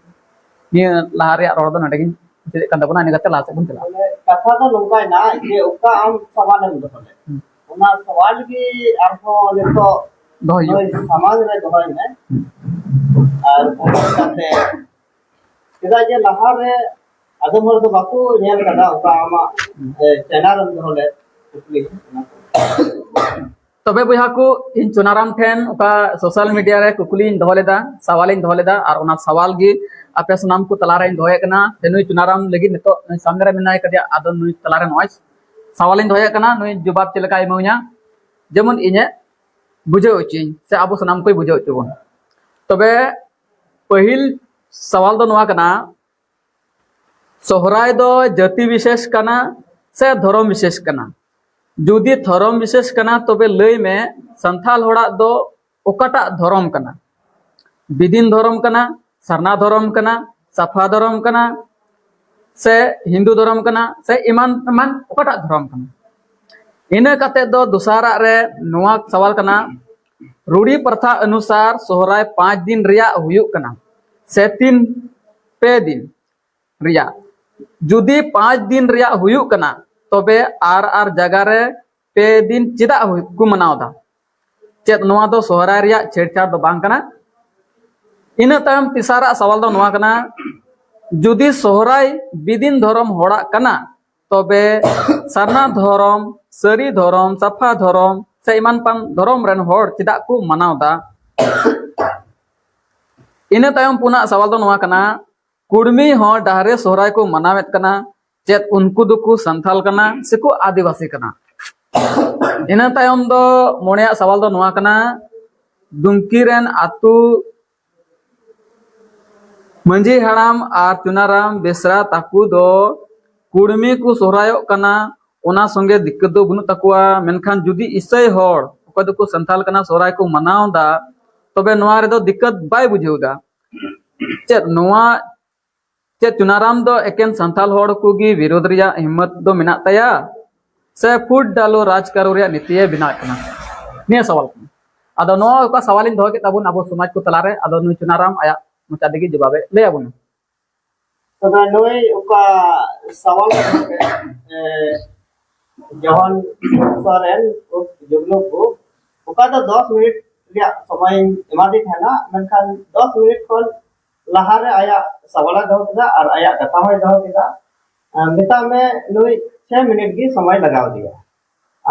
ᱱᱤᱭᱟᱹ ᱞᱟᱦᱟ ᱨᱮᱭᱟᱜ ᱨᱚᱲ ᱫᱚ ᱱᱚᱰᱮ ᱜᱤᱧ ᱢᱩᱪᱟᱹᱫᱮᱫ ᱠᱟᱱ ᱛᱟᱵᱚᱱᱟ᱾ ᱤᱱᱟᱹ ᱠᱟᱛᱮ ᱞᱟᱦᱟ ᱥᱮᱫ ᱵᱚᱱ ᱪᱟᱞᱟᱜᱼᱟ᱾ ᱵᱚᱞᱮ ᱠᱟᱛᱷᱟ ᱫᱚ ᱱᱚᱝᱠᱟᱭᱮᱱᱟ ᱡᱮ ᱚᱠᱟ ᱟᱢ ᱥᱟᱢᱟᱱᱮᱢ ᱫᱚᱦᱚ ᱞᱮᱫ, ᱦᱩᱸ᱾ ᱚᱱᱟ ᱥᱟᱣᱟᱞ ᱜᱮ ᱟᱨᱦᱚᱸ ᱱᱤᱛᱚᱜ ᱫᱚᱦᱚᱭ ᱦᱩᱭᱩᱜ᱾ ᱱᱩᱭ ᱥᱟᱢᱟᱝ ᱨᱮ ᱫᱚᱦᱚᱭ ᱢᱮ᱾ ᱦᱩᱸ᱾ ᱟᱨ ᱚᱱᱟ ᱠᱟᱛᱮ ᱪᱮᱫᱟᱜ ᱡᱮ ᱞᱟᱦᱟ ᱨᱮ ᱟᱫᱚᱢ ᱦᱚᱲ ᱫᱚ ᱵᱟᱠᱚ ᱧᱮᱞ ᱠᱟᱫᱟ ᱚᱠᱟ ᱟᱢᱟᱜ, ᱦᱩᱸ᱾ ᱮ, ᱪᱮᱱᱮᱞ ᱨᱮᱢ ᱫᱚᱦᱚ ᱞᱮᱫ ᱠᱩᱠᱞᱤ᱾ ᱛᱚᱵᱮ ᱵᱚᱭᱦᱟ ᱠᱚ, ᱤᱧ ᱪᱩᱱᱟᱨᱟᱢ ᱴᱷᱮᱱ ᱚᱠᱟ ᱥᱳᱥᱟᱞ ᱢᱤᱰᱤᱭᱟ ᱨᱮ ᱠᱩᱠᱞᱤᱧ ᱫᱚᱦᱚ ᱞᱮᱫᱟ, ᱥᱟᱣᱟᱞᱤᱧ ᱫᱚᱦᱚ ᱞᱮᱫᱟ, ᱟᱨ ᱚᱱᱟ ᱥᱟᱣᱟᱞ ᱜᱮ ᱟᱯᱮ ᱥᱟᱱᱟᱢ ᱠᱚ ᱛᱟᱞᱟᱨᱮᱧ ᱫᱚᱦᱚᱭᱮᱫ ᱠᱟᱱᱟ᱾ ᱡᱮ ᱱᱩᱭ ᱪᱩᱱᱟᱨᱟᱢ ᱞᱟᱹᱜᱤᱫ ᱱᱤᱛᱚᱜ ᱱᱩᱭ ᱥᱟᱢᱱᱮ ᱨᱮ ᱢᱮᱱᱟᱭ ᱠᱟᱫᱮᱭᱟ, ᱟᱫᱚ ᱱᱩᱭ ᱛᱟᱞᱟᱨᱮ ᱱᱚᱜᱼᱚᱭ ᱥᱟᱣᱟᱞᱤᱧ ᱫᱚᱦᱚᱭᱮᱫ ᱠᱟᱱᱟ, ᱱᱩᱭ ᱡᱚᱵᱟᱵ ᱪᱮᱫ ᱞᱮᱠᱟᱭ ᱮᱢᱟᱹᱧᱟ, ᱡᱮᱢᱚᱱ ᱤᱧᱮ ᱵᱩᱡᱷᱟᱹᱣ ᱦᱚᱪᱚᱧ ᱥᱮ ᱟᱵᱚ ᱥᱟᱱᱟᱢ ᱠᱚᱭ ᱵᱩᱡᱷᱟᱹᱣ ᱦᱚᱪᱚ ᱵᱚᱱ᱾ ᱛᱚᱵᱮ ᱯᱟᱹᱦᱤᱞ ᱥᱟᱣᱟᱞ ᱫᱚ ᱱᱚᱣᱟ ᱠᱟᱱᱟ, ᱥᱚᱦᱨᱟᱭ ᱫᱚ ᱡᱟᱹᱛᱤ ᱵᱤᱥᱮᱥ ᱠᱟᱱᱟ ᱥᱮ ᱫᱷᱚᱨᱚᱢ ᱵᱤᱥᱮᱥ ᱠᱟᱱᱟ? ᱡᱩᱫᱤ ᱫᱷᱚᱨᱚᱢ ᱵᱤᱥᱮᱥ ᱠᱟᱱᱟ, ᱛᱚᱵᱮ ᱞᱟᱹᱭ ᱢᱮ, ᱥᱟᱱᱛᱟᱲ ᱦᱚᱲᱟᱜ ᱫᱚ ᱚᱠᱟᱴᱟᱜ ᱫᱷᱚᱨᱚᱢ ᱠᱟᱱᱟ? ᱵᱤᱫᱤᱱ ᱫᱷᱚᱨᱚᱢ ᱠᱟᱱᱟ, ᱥᱟᱨᱱᱟ ᱫᱷᱚᱨᱚᱢ ᱠᱟᱱᱟ, ᱥᱟᱯᱷᱟ ᱫᱷᱚᱨᱚᱢ ᱠᱟᱱᱟ, ᱥᱮ ᱦᱤᱱᱫᱩ ᱫᱷᱚᱨᱚᱢ ᱠᱟᱱᱟ, ᱥᱮ ᱮᱢᱟᱱ ᱮᱢᱟᱱ ᱚᱠᱟᱴᱟᱜ ᱫᱷᱚᱨᱚᱢ ᱠᱟᱱᱟ? ᱤᱱᱟᱹ ᱠᱟᱛᱮ ᱫᱚ ᱫᱚᱥᱟᱨᱟᱜ ᱨᱮ ᱱᱚᱣᱟ ᱥᱟᱣᱟᱞ ᱠᱟᱱᱟ, ᱨᱩᱲᱤ ᱯᱨᱚᱛᱷᱟ ᱚᱱᱩᱥᱟᱨ ᱥᱚᱦᱨᱟᱭ ᱯᱟᱸᱪ ᱫᱤᱱ ᱨᱮᱭᱟᱜ ᱦᱩᱭᱩᱜ ᱠᱟᱱᱟ ᱥᱮ ᱛᱤᱱ, ᱯᱮ ᱫᱤᱱ ᱨᱮᱭᱟᱜ? ᱡᱩᱫᱤ ᱯᱟᱸᱪ ᱫᱤᱱ ᱨᱮᱭᱟᱜ ᱦᱩᱭᱩᱜ ᱠᱟᱱᱟ, ᱛᱚᱵᱮ ᱟᱨ ᱟᱨ ᱡᱟᱭᱜᱟ ᱨᱮ ᱯᱮ ᱫᱤᱱ ᱪᱮᱫᱟᱜ ᱦᱩᱭ-, ᱠᱚ ᱢᱟᱱᱟᱣ ᱮᱫᱟ? ᱪᱮᱫ ᱱᱚᱣᱟ ᱫᱚ ᱥᱚᱦᱨᱟᱭ ᱨᱮᱭᱟᱜ ᱪᱷᱮᱲᱪᱷᱟᱲ ᱫᱚ ᱵᱟᱝ ᱠᱟᱱᱟ? ᱤᱱᱟᱹ ᱛᱟᱭᱚᱢ ᱛᱮᱥᱟᱨᱟᱜ ᱥᱟᱣᱟᱞ ᱫᱚ ᱱᱚᱣᱟ ᱠᱟᱱᱟ, ᱡᱩᱫᱤ ᱥᱚᱦᱨᱟᱭ ᱵᱤᱫᱤᱱ ᱫᱷᱚᱨᱚᱢ ᱦᱚᱲᱟᱜ ᱠᱟᱱᱟ, ᱛᱚᱵᱮ ᱥᱟᱨᱱᱟ ᱫᱷᱚᱨᱚᱢ, ᱥᱟᱹᱨᱤ ᱫᱷᱚᱨᱚᱢ, ᱥᱟᱯᱷᱟ ᱫᱷᱚᱨᱚᱢ ᱥᱮ ᱮᱢᱟᱱ ᱯᱟᱱ ᱫᱷᱚᱨᱚᱢ ᱨᱮᱱ ᱦᱚᱲ ᱪᱮᱫᱟᱜ ᱠᱚ ᱢᱟᱱᱟᱣ ᱮᱫᱟ? ᱤᱱᱟᱹ ᱛᱟᱭᱚᱢ ᱯᱩᱱᱟᱜ ᱥᱟᱣᱟᱞ ᱫᱚ ᱱᱚᱣᱟ ᱠᱟᱱᱟ, ᱠᱩᱲᱢᱤ ᱦᱚᱸ ᱰᱟᱦᱨᱮ ᱥᱚᱦᱨᱟᱭ ᱠᱚ ᱢᱟᱱᱟᱣᱮᱫ ᱠᱟᱱᱟ, ᱪᱮᱫ ᱩᱱᱠᱩ ᱫᱚᱠᱚ ᱥᱟᱱᱛᱟᱞ ᱠᱟᱱᱟ ᱥᱮᱠᱚ ᱟᱹᱫᱤᱵᱟᱹᱥᱤ ᱠᱟᱱᱟ? ᱤᱱᱟᱹ ᱛᱟᱭᱚᱢ ᱫᱚ ᱢᱚᱬᱮᱭᱟᱜ ᱥᱟᱣᱟᱞ ᱫᱚ ᱱᱚᱣᱟ ᱠᱟᱱᱟ, ᱫᱩᱢᱠᱤ ᱨᱮᱱ ᱟᱹᱛᱩ ᱢᱟᱹᱡᱷᱤ ᱦᱟᱲᱟᱢ ᱟᱨ ᱪᱩᱱᱟᱨᱟᱢ ᱵᱮᱥᱨᱟ ᱛᱟᱠᱚ ᱫᱚ ᱠᱩᱲᱢᱤ ᱠᱚ ᱥᱚᱦᱨᱟᱭᱚᱜ ᱠᱟᱱᱟ, ᱚᱱᱟ ᱥᱚᱸᱜᱮ ᱫᱤᱠᱠᱟᱹᱛ ᱫᱚ ᱵᱟᱹᱱᱩᱜ ᱛᱟᱠᱚᱣᱟ, ᱢᱮᱱᱠᱷᱟᱱ ᱡᱩᱫᱤ ᱤᱥᱟᱹᱭ ᱦᱚᱲ ᱚᱠᱚᱭ ᱫᱚᱠᱚ ᱥᱟᱱᱛᱟᱞ ᱠᱟᱱᱟ ᱥᱚᱦᱨᱟᱭ ᱠᱚ ᱢᱟᱱᱟᱣ ᱮᱫᱟ, ᱛᱚᱵᱮ ᱱᱚᱣᱟ ᱨᱮᱫᱚ ᱫᱤᱠᱠᱟᱹᱛ ᱵᱟᱭ ᱵᱩᱡᱷᱟᱹᱣ ᱮᱫᱟ᱾ ᱪᱮᱫ ᱱᱚᱣᱟ ᱪᱮᱫ ᱪᱩᱱᱟᱨᱟᱢ ᱫᱚ ᱮᱠᱮᱱ ᱥᱟᱱᱛᱟᱲ ᱦᱚᱲ ᱠᱚᱜᱮ ᱵᱤᱨᱳᱫᱷ ᱨᱮᱭᱟᱜ ᱦᱤᱢᱢᱚᱛ ᱫᱚ ᱢᱮᱱᱟᱜ ᱛᱟᱭᱟ, ᱥᱮ ᱯᱷᱩᱴ ᱰᱟᱞᱳ ᱨᱟᱡᱽ ᱠᱟᱨᱚ ᱨᱮᱭᱟᱜ ᱱᱤᱛᱤᱭᱮ ᱵᱮᱱᱟᱣᱮᱫ ᱠᱟᱱᱟ? ᱱᱤᱭᱟᱹ ᱥᱟᱣᱟᱞ ᱠᱟᱱᱟ᱾ ᱟᱫᱚ ᱱᱚᱣᱟ ᱚᱠᱟ ᱥᱟᱣᱟᱞᱤᱧ ᱫᱚᱦᱚ ᱠᱮᱫ ᱛᱟᱵᱚᱱ ᱟᱵᱚ ᱥᱚᱢᱟᱡᱽ ᱠᱚ ᱛᱟᱞᱟᱨᱮ, ᱟᱫᱚ ᱱᱩᱭ ᱪᱩᱱᱟᱨᱟᱢ ᱟᱭᱟᱜ ᱢᱚᱪᱟ ᱛᱮᱜᱮ ᱡᱚᱵᱟᱵᱮ ᱞᱟᱹᱭ ᱟᱵᱚᱱᱟ᱾ ᱛᱚᱵᱮ ᱱᱩᱭ ᱚᱠᱟ ᱥᱟᱣᱟᱞ, ᱮ, ᱡᱚᱦᱚᱱ ᱥᱚᱨᱮᱱ ᱩᱯ ᱡᱩᱜᱽᱱᱩ ᱠᱚ, ᱚᱠᱟ ᱫᱚ ᱫᱚᱥ ᱢᱤᱱᱤᱴ ᱨᱮᱭᱟᱜ ᱥᱚᱢᱚᱭ ᱤᱧ ᱮᱢᱟᱫᱮ ᱛᱟᱦᱮᱱᱟ, ᱢᱮᱱᱠᱷᱟᱱ ᱫᱚᱥ ᱢᱤᱱᱤᱴ ᱠᱷᱚᱱ ᱞᱟᱦᱟᱨᱮ ᱟᱭᱟᱜ ᱥᱟᱣᱟᱞᱮ ᱫᱚᱦᱚ ᱠᱮᱫᱟ ᱟᱨ ᱟᱭᱟᱜ ᱠᱟᱛᱷᱟ ᱦᱚᱸᱭ ᱫᱚᱦᱚ ᱠᱮᱫᱟ᱾ ᱟᱨ ᱢᱮᱛᱟᱜ ᱢᱮ, ᱱᱩᱭ ᱪᱷᱚᱭ ᱢᱤᱱᱤᱴ ᱜᱮ ᱥᱚᱢᱚᱭ ᱞᱟᱜᱟᱣ ᱫᱮᱭᱟ᱾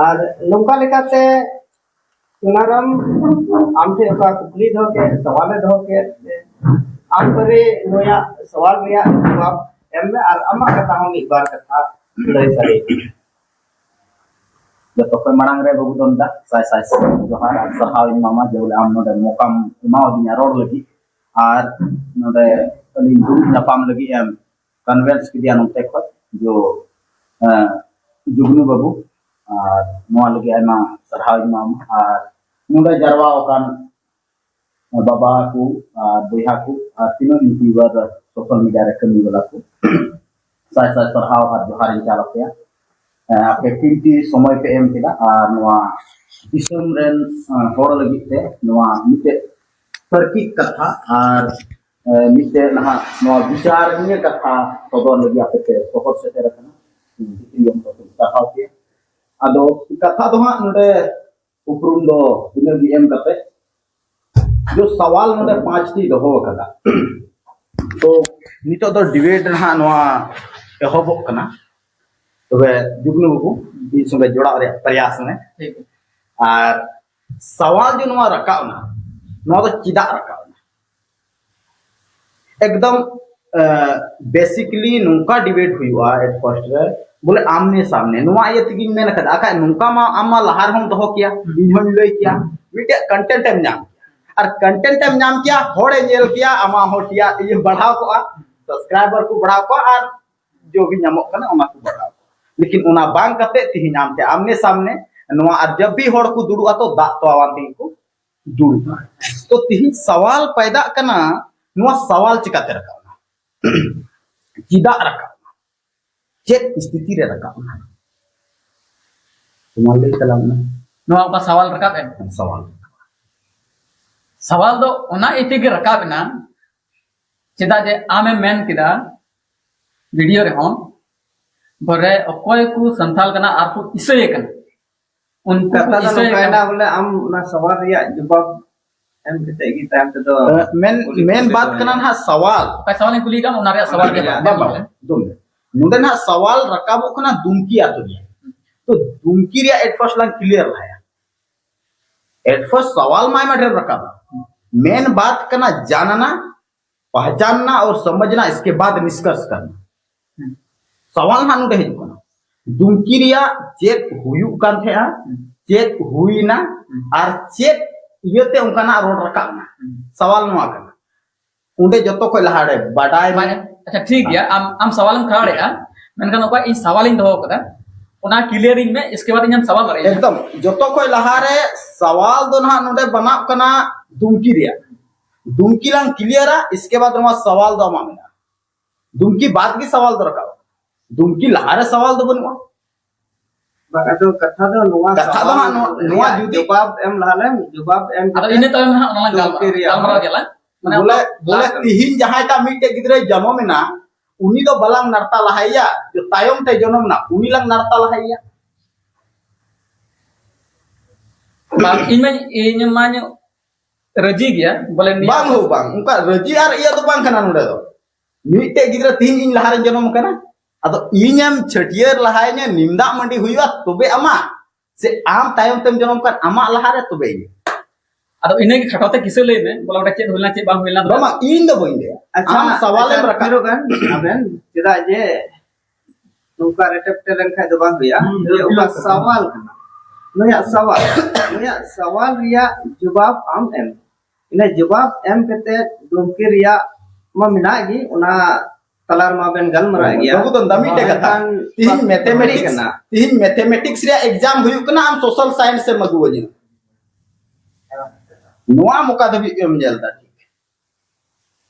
ᱟᱨ ᱱᱚᱝᱠᱟ ᱞᱮᱠᱟᱛᱮ ᱥᱩᱱᱟᱨᱟᱢ, ᱟᱢ ᱴᱷᱮᱱ ᱚᱠᱟ ᱠᱩᱠᱞᱤ ᱫᱚᱦᱚ ᱠᱮᱫ, ᱥᱟᱣᱟᱞᱮ ᱫᱚᱦᱚ ᱠᱮᱫ, ᱟᱢ ᱯᱟᱹᱨᱤ ᱱᱩᱭᱟᱜ ᱥᱟᱣᱟᱞ ᱨᱮᱭᱟᱜ ᱡᱚᱵᱟᱵ ᱮᱢ ᱢᱮ ᱟᱨ ᱟᱢᱟᱜ ᱠᱟᱛᱷᱟ ᱦᱚᱸ ᱢᱤᱫ ᱵᱟᱨ ᱠᱟᱛᱷᱟ ᱞᱟᱹᱭ ᱥᱟᱰᱮ ᱢᱮ᱾ ᱡᱚᱛᱚ ᱠᱷᱚᱱ ᱢᱟᱲᱟᱝ ᱨᱮ ᱵᱟᱹᱵᱩ ᱫᱚᱱᱫᱟ ᱥᱟᱭ ᱥᱟᱭ ᱡᱚᱦᱟᱨ ᱟᱨ ᱥᱟᱨᱦᱟᱣ ᱤᱧ ᱮᱢᱟᱢᱟ, ᱡᱮ ᱵᱚᱞᱮ ᱟᱢ ᱱᱚᱰᱮ ᱢᱚᱠᱟᱢ ᱮᱢᱟᱣᱟᱫᱤᱧᱟ ᱨᱚᱲ ᱞᱟᱹᱜᱤᱫ ᱟᱨ ᱱᱚᱰᱮ ᱟᱹᱞᱤᱧ ᱫᱩᱲᱩᱵ ᱧᱟᱯᱟᱢ ᱞᱟᱹᱜᱤᱫ ᱮᱢ ᱠᱚᱱᱵᱷᱮᱱᱥ ᱠᱮᱫᱮᱭᱟ ᱱᱚᱛᱮ ᱠᱷᱚᱱ ᱡᱚ, ᱮᱸ, ᱡᱩᱜᱽᱱᱩ ᱵᱟᱹᱵᱩ, ᱟᱨ ᱱᱚᱣᱟ ᱞᱟᱹᱜᱤᱫ ᱟᱭᱢᱟ ᱥᱟᱨᱦᱟᱣ ᱤᱧ ᱮᱢᱟᱢᱟ᱾ ᱟᱨ ᱱᱚᱰᱮ ᱡᱟᱨᱣᱟ ᱟᱠᱟᱱ ᱵᱟᱵᱟ ᱠᱚ ᱟᱨ ᱵᱚᱭᱦᱟ ᱠᱚ ᱟᱨ ᱛᱤᱱᱟᱹᱜ ᱤᱧ ᱵᱷᱤᱭᱩᱣᱟᱨ ᱥᱳᱥᱟᱞ ᱢᱤᱰᱤᱭᱟ ᱨᱮ ᱠᱟᱹᱢᱤ ᱵᱟᱞᱟ ᱠᱚ, ᱥᱟᱭ ᱥᱟᱭ ᱥᱟᱨᱦᱟᱣ ᱟᱨ ᱡᱚᱦᱟᱨ ᱤᱧ ᱪᱟᱞ ᱟᱯᱮᱭᱟ᱾ ᱮᱸ, ᱟᱯᱮ ᱠᱤᱢᱛᱤ ᱥᱚᱢᱚᱭ ᱯᱮ ᱮᱢ ᱠᱮᱫᱟ ᱟᱨ ᱱᱚᱣᱟ ᱫᱤᱥᱚᱢ ᱨᱮᱱ, ᱮᱸ, ᱦᱚᱲ ᱞᱟᱹᱜᱤᱫ ᱛᱮ ᱱᱚᱣᱟ ᱢᱤᱫᱴᱮᱡ ᱛᱟᱨᱠᱤᱠ ᱠᱟᱛᱷᱟ ᱟᱨ, ᱮᱸ, ᱢᱤᱫᱴᱮᱡ ᱱᱟᱦᱟᱜ ᱱᱚᱣᱟ ᱵᱤᱪᱟᱨ ᱱᱤᱭᱟᱹ ᱠᱟᱛᱷᱟ ᱥᱚᱫᱚᱨ ᱞᱟᱹᱜᱤᱫ ᱟᱯᱮ ᱯᱮ ᱥᱚᱦᱚᱨ ᱥᱮᱴᱮᱨ ᱟᱠᱟᱱᱟ᱾ ᱦᱩᱸ, ᱥᱟᱨᱦᱟᱣ ᱯᱮ᱾ ᱟᱫᱚ ᱠᱟᱛᱷᱟ ᱫᱚ ᱦᱟᱸᱜ ᱱᱚᱰᱮ ᱩᱯᱨᱩᱢ ᱫᱚ ᱤᱱᱟᱹᱜ ᱜᱮ ᱮᱢ ᱠᱟᱛᱮ, ᱡᱚ ᱥᱟᱣᱟᱞ ᱱᱚᱰᱮ ᱯᱟᱸᱪᱴᱤ ᱫᱚᱦᱚ ᱟᱠᱟᱫᱟ᱾ ᱛᱚ ᱱᱤᱛᱚᱜ ᱫᱚ ᱰᱤᱵᱮᱴ ᱨᱮ ᱦᱟᱸᱜ ᱱᱚᱣᱟ ᱮᱦᱚᱵᱚᱜ ᱠᱟᱱᱟ᱾ ᱛᱚᱵᱮ ᱡᱩᱜᱽᱱᱩ ᱵᱟᱹᱵᱩ, ᱤᱧ ᱥᱚᱸᱜᱮ ᱡᱚᱲᱟᱣ ᱨᱮᱭᱟᱜ ᱯᱨᱚᱭᱟᱥ ᱢᱮ᱾ ᱴᱷᱤᱠ᱾ ᱟᱨ ᱥᱟᱣᱟᱞ ᱡᱮ ᱱᱚᱣᱟ ᱨᱟᱠᱟᱵ ᱮᱱᱟ, ᱱᱚᱣᱟ ᱫᱚ ᱪᱮᱫᱟᱜ ᱨᱟᱠᱟᱵ ᱮᱱᱟ? ᱮᱠᱫᱚᱢ ᱵᱮᱥᱤᱠᱞᱤ ᱱᱚᱝᱠᱟ ᱰᱤᱵᱮᱴ ᱦᱩᱭᱩᱜᱼᱟ ᱮᱴ ᱯᱷᱟᱨᱥᱴ ᱨᱮ, ᱵᱚᱞᱮ ᱟᱢᱱᱮ ᱥᱟᱢᱱᱮ᱾ ᱱᱚᱣᱟ ᱤᱭᱟᱹ ᱛᱮᱜᱮᱧ ᱢᱮᱱ ᱠᱟᱫᱟ, ᱟᱠᱷᱟᱡ ᱱᱚᱝᱠᱟ ᱢᱟ ᱟᱢ ᱢᱟ ᱞᱟᱦᱟ ᱨᱮᱦᱚᱸᱢ ᱫᱚᱦᱚ ᱠᱮᱭᱟ, ᱤᱧ ᱦᱚᱸᱧ ᱞᱟᱹᱭ ᱠᱮᱭᱟ, ᱢᱤᱫᱴᱮᱡ ᱠᱚᱱᱴᱮᱱᱴ ᱮᱢ ᱧᱟᱢ ᱠᱮᱭᱟ᱾ ᱟᱨ ᱠᱚᱱᱴᱮᱱᱴ ᱮᱢ ᱧᱟᱢ ᱠᱮᱭᱟ, ᱦᱚᱲᱮ ᱧᱮᱞ ᱠᱮᱭᱟ, ᱟᱢᱟᱜ ᱦᱚᱸ ᱴᱤᱭᱟ ᱤᱭᱟᱹ ᱵᱟᱲᱦᱟᱣ ᱠᱚᱜᱼᱟ, ᱥᱟᱵᱥᱠᱨᱟᱭᱵᱟᱨ ᱠᱚ ᱵᱟᱲᱦᱟᱣ ᱠᱚᱜᱼᱟ, ᱟᱨ ᱡᱚ ᱜᱮ ᱧᱟᱢᱚᱜ ᱠᱟᱱᱟ ᱚᱱᱟ ᱠᱚ ᱵᱟᱲᱦᱟᱣ ᱠᱚᱜᱼᱟ᱾ ᱞᱮᱠᱤᱱ ᱚᱱᱟ ᱵᱟᱝ ᱠᱟᱛᱮ ᱛᱤᱦᱤᱧ ᱟᱢ ᱴᱷᱮᱱ ᱟᱢᱱᱮ ᱥᱟᱢᱱᱮ ᱱᱚᱣᱟ, ᱟᱨ ᱡᱟᱵ ᱵᱷᱤ ᱦᱚᱲ ᱠᱚ ᱫᱩᱲᱩᱵᱼᱟ ᱛᱚ ᱫᱟᱜ ᱛᱚᱣᱟᱣᱟᱱ ᱛᱮᱜᱮ ᱠᱚ ᱫᱩᱲᱩᱵᱼᱟ᱾ ᱛᱚ ᱛᱤᱦᱤᱧ ᱥᱟᱣᱟᱞ ᱯᱟᱭᱫᱟᱜ ᱠᱟᱱᱟ, ᱱᱚᱣᱟ ᱥᱟᱣᱟᱞ ᱪᱤᱠᱟᱛᱮ ᱨᱟᱠᱟᱵ ᱮᱱᱟ? ᱪᱮᱫᱟᱜ ᱨᱟᱠᱟᱵ ᱮᱱᱟ? ᱪᱮᱫ ᱥᱛᱷᱤᱛᱤ ᱨᱮ ᱨᱟᱠᱟᱵ ᱮᱱᱟ? ᱛᱚ ᱢᱟ ᱞᱟᱹᱭ ᱛᱟᱞᱟᱝ ᱢᱮ᱾ ᱱᱚᱣᱟ ᱚᱠᱟ ᱥᱟᱣᱟᱞ ᱨᱟᱠᱟᱵ ᱮᱱ? ᱥᱟᱣᱟᱞ᱾ ᱥᱟᱣᱟᱞ ᱫᱚ ᱚᱱᱟ ᱤᱭᱟᱹ ᱛᱮᱜᱮ ᱨᱟᱠᱟᱵ ᱮᱱᱟ, ᱪᱮᱫᱟᱜ ᱡᱮ ᱟᱢᱮᱢ ᱢᱮᱱ ᱠᱮᱫᱟ ᱵᱷᱤᱰᱤᱭᱳ ᱨᱮᱦᱚᱸ, ᱵᱚᱞᱮ ᱚᱠᱚᱭ ᱠᱚ ᱥᱟᱱᱛᱟᱞ ᱠᱟᱱᱟ ᱟᱨ ᱠᱚ ᱤᱥᱟᱹᱭᱮ ᱠᱟᱱᱟ, ᱩᱱᱠᱩ ᱠᱚ ᱠᱟᱛᱷᱟ ᱫᱚ ᱤᱥᱟᱹᱭᱮ ᱱᱚᱝᱠᱟᱭᱮᱱᱟ ᱠᱟᱱᱟ᱾ ᱵᱚᱞᱮ ᱟᱢ ᱚᱱᱟ ᱥᱟᱣᱟᱞ ᱨᱮᱭᱟᱜ ᱡᱚᱵᱟᱵ ᱮᱢ ᱠᱟᱛᱮ ᱜᱮ ᱛᱟᱭᱚᱢ ᱛᱮᱫᱚ ᱢᱮᱱ, ᱠᱩᱞᱤ ᱢᱮᱱ ᱠᱩᱞᱤ ᱵᱟᱫ ᱫᱚ ᱠᱟᱱᱟ ᱱᱟᱦᱟᱜ ᱥᱟᱣᱟᱞ᱾ ᱚᱠᱟ ᱥᱟᱣᱟᱞ ᱤᱧ ᱠᱩᱞᱤ ᱠᱟᱢ, ᱚᱱᱟ ᱨᱮᱭᱟᱜ ᱥᱟᱣᱟᱞ ᱜᱮ ᱵᱟᱝ, ᱵᱟᱝ, ᱵᱟᱝ, ᱵᱟᱝ᱾ ᱫᱚᱢ ᱫᱚᱢ᱾ ᱱᱚᱰᱮ ᱱᱟᱦᱟᱜ ᱥᱟᱣᱟᱞ ᱨᱟᱠᱟᱵᱚᱜ ᱠᱟᱱᱟ ᱫᱩᱢᱠᱤ ᱟᱛᱳ ᱨᱮᱭᱟᱜ᱾ ᱛᱚ ᱫᱩᱢᱠᱤ ᱨᱮᱭᱟᱜ at first ᱞᱟᱝ clear ᱞᱟᱦᱟᱭᱟ᱾ At first ᱥᱟᱣᱟᱞ ᱢᱟ ᱟᱭᱢᱟ ᱰᱷᱮᱨ ᱨᱟᱠᱟᱵᱟ᱾ ᱢᱮᱱ ᱵᱟᱫ ᱠᱟᱱᱟ ᱡᱟᱱᱱᱟ, ᱯᱟᱦᱪᱟᱱᱱᱟ ᱟᱨ ᱥᱚᱢᱡᱷᱱᱟ, ᱤᱥᱠᱮ ᱵᱟᱫ ᱱᱤᱥᱠᱚᱨᱥ ᱠᱟᱨᱱᱟ᱾ ᱦᱩᱸ᱾ ᱥᱟᱣᱟᱞ ᱱᱟᱦᱟᱜ ᱱᱚᱰᱮ ᱦᱤᱡᱩᱜ ᱠᱟᱱᱟ, ᱫᱩᱢᱠᱤ ᱨᱮᱭᱟᱜ ᱪᱮᱫ ᱦᱩᱭᱩᱜ ᱠᱟᱱ ᱛᱟᱦᱮᱸᱜᱼᱟ, ᱦᱩᱸ᱾ ᱪᱮᱫ ᱦᱩᱭᱱᱟ, ᱦᱩᱸ᱾ ᱟᱨ ᱪᱮᱫ ᱤᱭᱟᱹᱛᱮ ᱚᱱᱠᱟᱱᱟᱜ ᱨᱚᱲ ᱨᱟᱠᱟᱵ ᱮᱱᱟ? ᱦᱩᱸ᱾ ᱥᱟᱣᱟᱞ ᱱᱚᱣᱟ ᱠᱟᱱᱟ᱾ ᱚᱸᱰᱮ ᱡᱚᱛᱚ ᱠᱷᱚᱡ ᱞᱟᱦᱟᱨᱮ ᱵᱟᱰᱟᱭ ᱢᱟᱱᱮ, ᱢᱮ᱾ ᱟᱪᱪᱷᱟ, ᱴᱷᱤᱠ ᱜᱮᱭᱟ, ᱟᱢ, ᱟᱢ ᱥᱟᱣᱟᱞᱮᱢ ᱠᱷᱟᱲᱟ ᱫᱟᱲᱮᱭᱟᱜᱼᱟ, ᱢᱮᱱᱠᱷᱟᱱ ᱚᱠᱟ ᱤᱧ ᱥᱟᱣᱟᱞᱤᱧ ᱫᱚᱦᱚ ᱠᱟᱫᱟ, ᱚᱱᱟ clear ᱤᱧ ᱢᱮ, ᱤᱥᱠᱮ ᱵᱟᱫ ᱤᱧ ᱥᱟᱣᱟᱞ ᱫᱟᱲᱮᱭᱟᱜᱼᱟ᱾ ᱮᱠᱫᱚᱢ, ᱡᱚᱛᱚ ᱠᱷᱚᱡ ᱞᱟᱦᱟᱨᱮ ᱥᱟᱣᱟᱞ ᱫᱚ ᱱᱟᱦᱟᱜ ᱱᱚᱰᱮ ᱵᱟᱱᱟᱜ ᱠᱟᱱᱟ ᱫᱩᱢᱠᱤ ᱨᱮᱭᱟᱜ᱾ ᱫᱩᱢᱠᱤ ᱞᱟᱝ clearᱟ, ᱤᱥᱠᱮ ᱵᱟᱫ ᱱᱚᱣᱟ ᱥᱟᱣᱟᱞ ᱫᱚ ᱟᱢᱟᱜ ᱢᱮᱱᱟᱜᱼᱟ᱾ ᱫᱩᱢᱠᱤ ᱵᱟᱫ ᱜᱮ ᱥᱟᱣᱟᱞ ᱫᱚ ᱨᱟᱠᱟᱵ᱾ ᱫᱩᱢᱠᱤ ᱞᱟᱦᱟᱨᱮ ᱥᱟᱣᱟᱞ ᱫᱚ ᱵᱟᱹᱱᱩᱜᱼᱟ᱾ ᱵᱟᱝ, ᱟᱫᱚ ᱠᱟᱛᱷᱟ ᱫᱚ ᱱᱚᱣᱟ ᱠᱟᱛᱷᱟ ᱫᱚ ᱥᱟᱣᱟᱞ ᱦᱟᱸᱜ ᱱᱚᱣᱟ, ᱱᱚᱣᱟ ᱨᱮᱭᱟᱜ ᱡᱩᱫᱤ ᱡᱚᱵᱟᱵ ᱮᱢ ᱞᱟᱦᱟ ᱞᱮᱢ, ᱡᱚᱵᱟᱵ ᱮᱢ ᱟᱫᱚ ᱠᱟᱛᱮ ᱤᱱᱟᱹ ᱛᱟᱭᱚᱢ ᱦᱟᱸᱜ ᱚᱱᱟ ᱞᱟᱝ ᱫᱩᱢᱠᱤ ᱜᱟᱞᱢᱟᱨᱟᱣ, ᱨᱮᱭᱟᱜ ᱜᱟᱞᱢᱟᱨᱟᱣ ᱜᱮᱭᱟ ᱞᱟᱝ᱾ ᱢᱟᱱᱮ ᱵᱚᱞᱮ, ᱚᱠᱟ ᱵᱚᱞᱮ ᱞᱟᱦᱟ ᱨᱮ? ᱛᱤᱦᱤᱧ ᱡᱟᱦᱟᱸᱭᱴᱟᱜ ᱢᱤᱫᱴᱮᱡ ᱜᱤᱫᱽᱨᱟᱹᱭ ᱡᱚᱱᱚᱢ ᱮᱱᱟ, ᱩᱱᱤ ᱫᱚ ᱵᱟᱞᱟᱝ ᱱᱟᱨᱛᱟ ᱞᱟᱦᱟᱭᱮᱭᱟ, ᱡᱮ ᱛᱟᱭᱚᱢ ᱛᱮ ᱡᱚᱱᱚᱢ ᱮᱱᱟ, ᱩᱱᱤ ᱞᱟᱝ ᱱᱟᱨᱛᱟ ᱞᱟᱦᱟᱭᱮᱭᱟ᱾ ᱵᱟᱝ, ᱤᱧ ᱢᱟᱧ, ᱤᱧ ᱢᱟᱧ ᱨᱟᱹᱡᱤ ᱜᱮᱭᱟ, ᱵᱚᱞᱮ ᱱᱤᱭᱟᱹ ᱵᱟᱝ ᱦᱳ ᱵᱟᱝ, ᱚᱱᱠᱟ ᱨᱟᱹᱡᱤ ᱟᱨ ᱤᱭᱟᱹ ᱫᱚ ᱵᱟᱝ ᱠᱟᱱᱟ ᱱᱚᱰᱮ ᱫᱚ᱾ ᱢᱤᱫᱴᱮᱡ ᱜᱤᱫᱽᱨᱟᱹ ᱛᱤᱦᱤᱧ ᱤᱧ ᱞᱟᱦᱟᱨᱮᱧ ᱡᱚᱱᱚᱢ ᱠᱟᱱᱟ, ᱟᱫᱚ ᱤᱧᱮᱢ ᱪᱷᱟᱹᱴᱭᱟᱹᱨ ᱞᱟᱦᱟᱭᱤᱧᱟ, ᱱᱤᱢ ᱫᱟᱜ ᱢᱟᱹᱰᱤ ᱦᱩᱭᱩᱜᱼᱟ, ᱛᱚᱵᱮ ᱟᱢᱟᱜ, ᱥᱮ ᱟᱢ ᱛᱟᱭᱚᱢ ᱛᱮᱢ ᱡᱚᱱᱚᱢ ᱠᱟᱱ, ᱟᱢᱟᱜ ᱞᱟᱦᱟᱨᱮ ᱛᱚᱵᱮ ᱤᱧ᱾ ᱟᱫᱚ ᱤᱱᱟᱹᱜᱮ ᱠᱷᱟᱴᱚ ᱛᱮ ᱠᱤᱥᱟᱹ ᱞᱟᱹᱭ ᱢᱮ, ᱵᱚᱞᱮ ᱚᱸᱰᱮ ᱪᱮᱫ ᱦᱩᱭ ᱞᱮᱱᱟ, ᱪᱮᱫ ᱵᱟᱝ ᱦᱩᱭ ᱞᱮᱱᱟ, ᱵᱟᱝ, ᱵᱟᱝ, ᱤᱧ ᱫᱚ ᱵᱟᱹᱧ ᱞᱟᱹᱭᱟ᱾ ᱟᱪᱪᱷᱟ, ᱟᱢ ᱥᱟᱣᱟᱞᱮᱢ ᱟᱪᱪᱷᱟ, ᱨᱟᱠᱟᱵ᱾ ᱯᱷᱤᱨ ᱜᱟᱱ ᱟᱵᱮᱱ ᱪᱮᱫᱟᱜ ᱡᱮ ᱱᱚᱝᱠᱟ ᱨᱮᱴᱮ ᱯᱮᱴᱮ ᱞᱮᱱᱠᱷᱟᱱ ᱫᱚ ᱵᱟᱝ ᱦᱩᱭᱩᱜᱼᱟ᱾ ᱦᱩᱸ, ᱡᱮ ᱚᱠᱟ ᱦᱩᱸ᱾ ᱥᱟᱣᱟᱞ ᱠᱟᱱᱟ, ᱱᱩᱭᱟᱜ ᱥᱟᱣᱟᱞ, ᱱᱩᱭᱟᱜ ᱥᱟᱣᱟᱞ ᱨᱮᱭᱟᱜ ᱡᱚᱵᱟᱵ ᱟᱢ ᱮᱢ᱾ ᱤᱱᱟᱹ ᱡᱚᱵᱟᱵ ᱮᱢ ᱠᱟᱛᱮ ᱫᱩᱢᱠᱤ ᱨᱮᱭᱟᱜ ᱢᱟ ᱢᱮᱱᱟᱜ ᱜᱮ, ᱚᱱᱟ ᱛᱟᱞᱟ ᱨᱮᱢᱟ ᱵᱮᱱ ᱜᱟᱞᱢᱟᱨᱟᱜ ᱜᱮᱭᱟ᱾ ᱵᱟᱹᱵᱩ ᱫᱚ ᱫᱟᱢᱤ ᱴᱮ ᱠᱟᱛᱷᱟ᱾ ᱢᱮᱱᱠᱷᱟᱱ ᱛᱤᱦᱤᱧ ᱠᱩᱠᱞᱤ ᱢᱮᱛᱷᱮᱢᱮᱴᱤᱠᱥ, ᱠᱟᱱᱟ᱾ ᱛᱤᱦᱤᱧ ᱢᱮᱛᱷᱮᱢᱮᱴᱤᱠᱥ ᱨᱮᱭᱟᱜ ᱮᱠᱡᱟᱢ ᱦᱩᱭᱩᱜ ᱠᱟᱱᱟ, ᱟᱢ ᱥᱳᱥᱟᱞ ᱥᱟᱭᱮᱱᱥ ᱮᱢ ᱟᱹᱜᱩ ᱟᱹᱧᱟ᱾ ᱱᱚᱣᱟ ᱢᱚᱠᱟ ᱫᱷᱟᱹᱵᱤᱡ ᱮᱢ ᱧᱮᱞ ᱫᱟ, ᱴᱷᱤᱠ?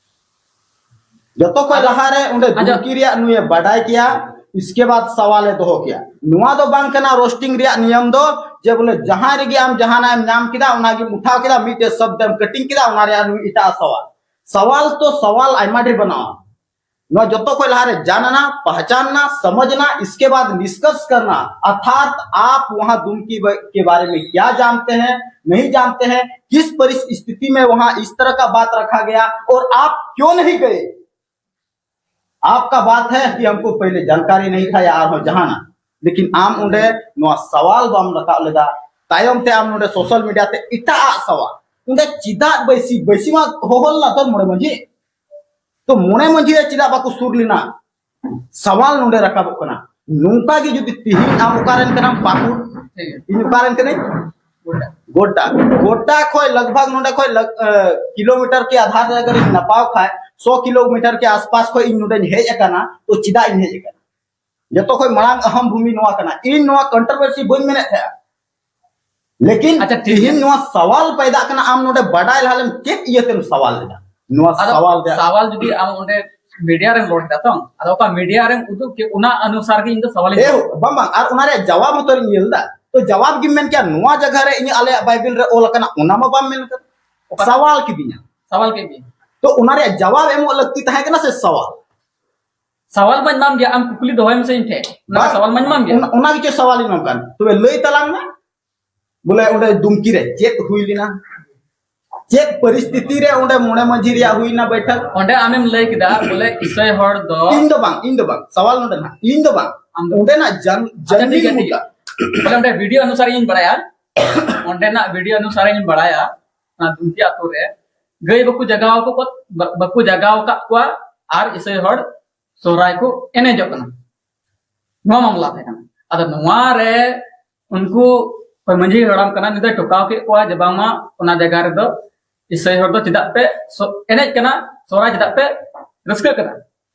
ᱡᱚᱛᱚ ᱠᱷᱚᱱ ᱞᱟᱦᱟᱨᱮ ᱚᱸᱰᱮ ᱟᱪᱪᱷᱟ᱾ ᱫᱷᱩᱢᱠᱤ ᱨᱮᱭᱟᱜ ᱱᱩᱭᱮ ᱵᱟᱰᱟᱭ ᱠᱮᱭᱟ, ᱤᱥᱠᱮ ᱵᱟᱫ ᱥᱟᱣᱟᱞ ᱮ ᱫᱚᱦᱚ ᱠᱮᱭᱟ᱾ ᱱᱚᱣᱟ ᱫᱚ ᱵᱟᱝ ᱠᱟᱱᱟ ᱨᱳᱥᱴᱤᱝ ᱨᱮᱭᱟᱜ ᱱᱤᱭᱚᱢ ᱫᱚ, ᱡᱮ ᱵᱚᱞᱮ ᱡᱟᱦᱟᱸ ᱨᱮᱜᱮ ᱟᱢ ᱡᱟᱦᱟᱱᱟᱜ ᱮᱢ ᱧᱟᱢ ᱠᱮᱫᱟ, ᱚᱱᱟᱜᱮᱢ ᱩᱴᱷᱟᱣ ᱠᱮᱫᱟ, ᱢᱤᱫᱴᱮᱡ ᱥᱚᱵᱫ ᱮᱢ ᱠᱟᱴᱤᱝ ᱠᱮᱫᱟ, ᱚᱱᱟ ᱨᱮᱭᱟᱜ ᱱᱩᱭ ᱮᱴᱟᱜ ᱥᱟᱣᱟᱞ᱾ ᱥᱟᱣᱟᱞ ᱛᱚ ᱥᱟᱣᱟᱞ ᱟᱭᱢᱟ ᱰᱷᱮᱨ ᱵᱮᱱᱟᱣᱟ᱾ ᱱᱚᱣᱟ ᱡᱚᱛᱚ ᱠᱷᱚᱱ ᱞᱟᱦᱟᱨᱮ ᱡᱟᱱᱱᱟ, ᱯᱟᱦᱪᱟᱱᱱᱟ, ᱥᱚᱢᱚᱡᱷᱱᱟ, ᱤᱥᱠᱮ ᱵᱟᱫ ᱱᱤᱥᱠᱚᱨष ᱠᱟᱨᱱᱟ, ᱚᱨᱛᱷᱟᱛ ᱟᱯ ᱣᱟᱦᱟᱸ ᱫᱷᱩᱢᱠᱤ ᱵᱟ- ᱠᱮ ᱵᱟᱨᱮ ᱢᱮ ᱠᱭᱟ ᱡᱟᱱᱛᱮ ᱦᱮᱸ, ᱱᱟᱦᱤᱸ ᱡᱟᱱᱛᱮ ᱦᱮᱸ, ᱠᱤᱥ ᱯᱚᱨᱤᱥᱛᱷᱤᱛᱤ ᱢᱮ ᱣᱟᱦᱟᱸ ᱤᱥ ᱛᱚᱨᱦ ᱠᱟ ᱵᱟᱛ ᱨᱟᱠᱷᱟ ᱜᱟᱭᱟ ᱚᱨ ᱟᱯ ᱠᱭᱚᱸ ᱱᱟᱦᱤᱸ ᱜᱟᱭᱮ? ᱟᱯᱠᱟ ᱵᱟᱛ ᱦᱮ ᱠᱤ ᱦᱟᱢᱠᱚ ᱯᱟᱦᱞᱮ ᱡᱟᱱᱠᱟᱨᱤ ᱱᱟᱦᱤᱸ ᱛᱷᱟ ᱭᱟ ᱟᱨᱦᱚᱸ ᱡᱟᱦᱟᱱᱟᱜ, ᱞᱮᱠᱤᱱ ᱟᱢ ᱚᱸᱰᱮ ᱱᱚᱣᱟ ᱥᱟᱣᱟᱞ ᱵᱟᱢ ᱨᱟᱠᱟᱵ ᱞᱮᱫᱟ᱾ ᱛᱟᱭᱚᱢ ᱛᱮ ᱟᱢ ᱱᱚᱰᱮ ᱥᱳᱥᱟᱞ ᱢᱤᱰᱤᱭᱟ ᱛᱮ ᱮᱴᱟᱜ ᱟᱜ ᱥᱟᱣᱟᱞ, ᱚᱸᱰᱮ ᱪᱮᱫᱟᱜ ᱵᱟᱹᱭᱥᱤ, ᱵᱟᱹᱭᱥᱤ ᱢᱟ ᱦᱚᱦᱚ ᱞᱮᱱᱟ ᱛᱚ ᱢᱚᱬᱮ ᱢᱟᱹᱡᱷᱤ, ᱛᱚ ᱢᱚᱬᱮ ᱢᱟᱹᱡᱷᱤ ᱨᱮ ᱪᱮᱫᱟᱜ ᱵᱟᱠᱚ ᱥᱩᱨ ᱞᱮᱱᱟ? ᱥᱟᱣᱟᱞ ᱱᱚᱰᱮ ᱨᱟᱠᱟᱵᱚᱜ ᱠᱟᱱᱟ᱾ ᱱᱚᱝᱠᱟ ᱜᱮ ᱡᱩᱫᱤ ᱛᱤᱦᱤᱧ ᱟᱢ ᱚᱠᱟᱨᱮᱱ ᱠᱟᱱᱟᱢ? ᱯᱟᱹᱠᱩᱲ᱾ ᱤᱧ ᱚᱠᱟᱨᱮᱱ ᱠᱟᱹᱱᱟᱹᱧ? ᱜᱳᱰᱰᱟ᱾ ᱜᱳᱰᱰᱟ ᱠᱷᱚᱡ ᱞᱟᱜᱽ ᱵᱷᱟᱜᱽ ᱱᱚᱰᱮ ᱠᱷᱚᱡ ᱞᱟᱜᱽ-, ᱮ, ᱠᱤᱞᱳᱢᱤᱴᱟᱨ ᱠᱮ ᱟᱫᱷᱟᱨ ᱨᱮ ᱟᱜᱟᱨ ᱤᱧ ᱱᱟᱯᱟᱣ ᱠᱷᱟᱡ, ᱥᱚ ᱠᱤᱞᱳᱢᱤᱴᱟᱨ ᱠᱮ ᱟᱥᱯᱟᱥ ᱠᱷᱚᱡ ᱤᱧ ᱱᱚᱰᱮᱧ ᱦᱮᱡ ᱟᱠᱟᱱᱟ, ᱛᱚ ᱪᱮᱫᱟᱜ ᱤᱧ ᱦᱮᱡ ᱟᱠᱟᱱᱟ? ᱡᱚᱛᱚ ᱠᱷᱚᱡ ᱢᱟᱲᱟᱝ ᱟᱦᱟᱢ ᱵᱷᱩᱢᱤ ᱱᱚᱣᱟ ᱠᱟᱱᱟ᱾ ᱤᱧ ᱱᱚᱣᱟ ᱠᱚᱱᱴᱨᱳᱵᱷᱟᱨᱥᱤ ᱵᱟᱹᱧ ᱢᱮᱱᱮᱫ ᱛᱟᱦᱮᱸᱜᱼᱟ, ᱞᱮᱠᱤᱱ ᱟᱪᱪᱷᱟ, ᱴᱷᱤᱠ ᱜᱮᱭᱟ᱾ ᱛᱤᱦᱤᱧ ᱱᱚᱣᱟ ᱥᱟᱣᱟᱞ ᱯᱟᱭᱫᱟᱜ ᱠᱟᱱᱟ, ᱟᱢ ᱱᱚᱰᱮ ᱵᱟᱰᱟᱭ ᱞᱟᱦᱟ ᱞᱮᱢ ᱪᱮᱫ ᱤᱭᱟᱹᱛᱮᱢ ᱥᱟᱣᱟᱞ ᱞᱮᱫᱟ? ᱱᱚᱣᱟ ᱟᱫᱚ ᱥᱟᱣᱟᱞ ᱨᱮᱭᱟᱜ ᱥᱟᱣᱟᱞ ᱡᱩᱫᱤ ᱟᱢ ᱚᱸᱰᱮ ᱢᱤᱰᱤᱭᱟ ᱨᱮᱢ ᱨᱚᱲ ᱠᱮᱫᱟ ᱛᱚ, ᱟᱫᱚ ᱚᱠᱟ ᱢᱤᱰᱤᱭᱟ ᱨᱮᱢ ᱩᱫᱩᱜ ᱠᱮᱫ, ᱚᱱᱟ ᱚᱱᱩᱥᱟᱨ ᱜᱮ ᱤᱧ ᱫᱚ ᱥᱟᱣᱟᱞᱤᱧ ᱮ, ᱨᱚᱲ᱾ ᱵᱟᱝ, ᱵᱟᱝ, ᱟᱨ ᱚᱱᱟ ᱨᱮᱭᱟᱜ ᱡᱟᱣᱟᱵ ᱦᱚᱸᱛᱚ ᱤᱧ ᱧᱮᱞ ᱮᱫᱟ᱾ ᱛᱚ ᱡᱟᱣᱟᱵ ᱜᱮᱢ ᱢᱮᱱ ᱠᱮᱭᱟ, ᱱᱚᱣᱟ ᱡᱟᱭᱜᱟ ᱨᱮ ᱤᱧ ᱟᱞᱮᱭᱟᱜ ᱵᱟᱭᱵᱮᱞ ᱨᱮ ᱚᱞ ᱟᱠᱟᱱᱟ, ᱚᱱᱟ ᱢᱟ ᱵᱟᱢ ᱢᱮᱱ ᱠᱟᱫᱟ᱾ ᱚᱠᱟ ᱥᱟᱣᱟᱞ ᱠᱤᱫᱤᱧᱟ᱾ ᱥᱟᱣᱟᱞ ᱠᱮᱫ ᱜᱮ᱾ ᱛᱚ ᱚᱱᱟ ᱨᱮᱭᱟᱜ ᱡᱟᱣᱟᱵ ᱮᱢᱚᱜ ᱞᱟᱹᱠᱛᱤ ᱛᱟᱦᱮᱸ ᱠᱟᱱᱟ ᱥᱮ ᱥᱟᱣᱟᱞ? ᱥᱟᱣᱟᱞ ᱢᱟᱧ ᱮᱢᱟᱢ ᱜᱮᱭᱟ, ᱟᱢ ᱠᱩᱠᱞᱤ ᱫᱚᱦᱚᱭ ᱢᱮᱥᱮ ᱤᱧ ᱴᱷᱮᱱ, ᱚᱱᱟ ᱵᱟᱝ, ᱥᱟᱣᱟᱞ ᱢᱟᱧ ᱮᱢᱟᱢ ᱜᱮᱭᱟ᱾ ᱚᱱᱟ, ᱚᱱᱟ ᱜᱮᱪᱚ ᱥᱟᱣᱟᱞ ᱤᱧ ᱮᱢᱟᱢ ᱠᱟᱱ᱾ ᱛᱚᱵᱮ ᱞᱟᱹᱭ ᱛᱟᱞᱟᱝ ᱢᱮ, ᱵᱚᱞᱮ ᱚᱸᱰᱮ ᱫᱩᱢᱠᱤ ᱨᱮ ᱪᱮᱫ ᱦᱩᱭ ᱞᱮᱱᱟ? ᱪᱮᱫ ᱯᱚᱨᱤᱥᱛᱷᱤᱛᱤ ᱨᱮ ᱚᱸᱰᱮ ᱢᱚᱬᱮ ᱢᱟᱹᱡᱷᱤ ᱨᱮᱭᱟᱜ ᱦᱩᱭᱱᱟ ᱵᱟᱭᱴᱷᱟᱠ? ᱚᱸᱰᱮ ᱟᱢᱮᱢ ᱞᱟᱹᱭ ᱠᱮᱫᱟ ᱵᱚᱞᱮ ᱤᱥᱟᱹᱭ ᱦᱚᱲ ᱫᱚ ᱤᱧ ᱫᱚ ᱵᱟᱝ, ᱤᱧ ᱫᱚ ᱵᱟᱝ, ᱥᱟᱣᱟᱞ ᱱᱚᱰᱮ ᱱᱟᱦᱟᱜ, ᱤᱧ ᱫᱚ ᱵᱟᱝ, ᱟᱢ ᱫᱚ ᱚᱸᱰᱮᱱᱟᱜ ᱡᱟᱱ-, ᱟᱪᱪᱷᱟ, ᱴᱷᱤᱠ ᱡᱟᱱᱢᱤ ᱜᱮᱭᱟ, ᱴᱷᱤᱠ ᱢᱩᱫᱽᱫᱟ᱾ ᱜᱮᱭᱟ᱾ ᱵᱚᱞᱮ ᱚᱸᱰᱮ ᱵᱷᱤᱰᱤᱭᱳ ᱚᱱᱩᱥᱟᱨ ᱤᱧ ᱵᱟᱲᱟᱭᱟ, ᱚᱸᱰᱮᱱᱟᱜ ᱵᱷᱤᱰᱤᱭᱳ ᱚᱱᱩᱥᱟᱨ ᱤᱧ ᱵᱟᱲᱟᱭᱟ, ᱚᱱᱟ ᱫᱩᱢᱠᱤ ᱟᱛᱳ ᱨᱮ ᱜᱟᱹᱭ ᱵᱟᱠᱚ ᱡᱟᱜᱟᱣ ᱠᱚ, ᱵᱟ-, ᱵᱟᱠᱚ ᱡᱟᱜᱟᱣ ᱟᱠᱟᱫ ᱠᱚᱣᱟ ᱟᱨ ᱤᱥᱟᱹᱭ ᱦᱚᱲ ᱥᱚᱦᱨᱟᱭ ᱠᱚ ᱮᱱᱮᱡᱚᱜ ᱠᱟᱱᱟ᱾ ᱱᱚᱣᱟ ᱢᱟᱢᱞᱟ ᱛᱟᱦᱮᱸ ᱠᱟᱱᱟ᱾ ᱟᱫᱚ ᱱᱚᱣᱟ ᱨᱮ ᱩᱱᱠᱩ ᱚᱠᱚᱭ ᱢᱟᱹᱡᱷᱤ ᱦᱟᱲᱟᱢ ᱠᱟᱱᱟ, ᱩᱱᱤ ᱫᱚᱭ ᱴᱚᱠᱟᱣ ᱠᱮᱫ ᱠᱚᱣᱟ ᱡᱮ ᱵᱟᱝᱢᱟ ᱚᱱᱟ ᱡᱟᱭᱜᱟ ᱨᱮᱫᱚ ᱤᱥᱟᱹᱭ ᱦᱚᱲ ᱫᱚ ᱪᱮᱫᱟᱜ ᱯᱮ ᱥᱚ-, ᱮᱱᱮᱡ ᱠᱟᱱᱟ, ᱥᱚᱦᱨᱟᱭ ᱪᱮᱫᱟᱜ ᱯᱮ ᱨᱟᱹᱥᱠᱟᱹᱜ ᱠᱟᱱᱟ?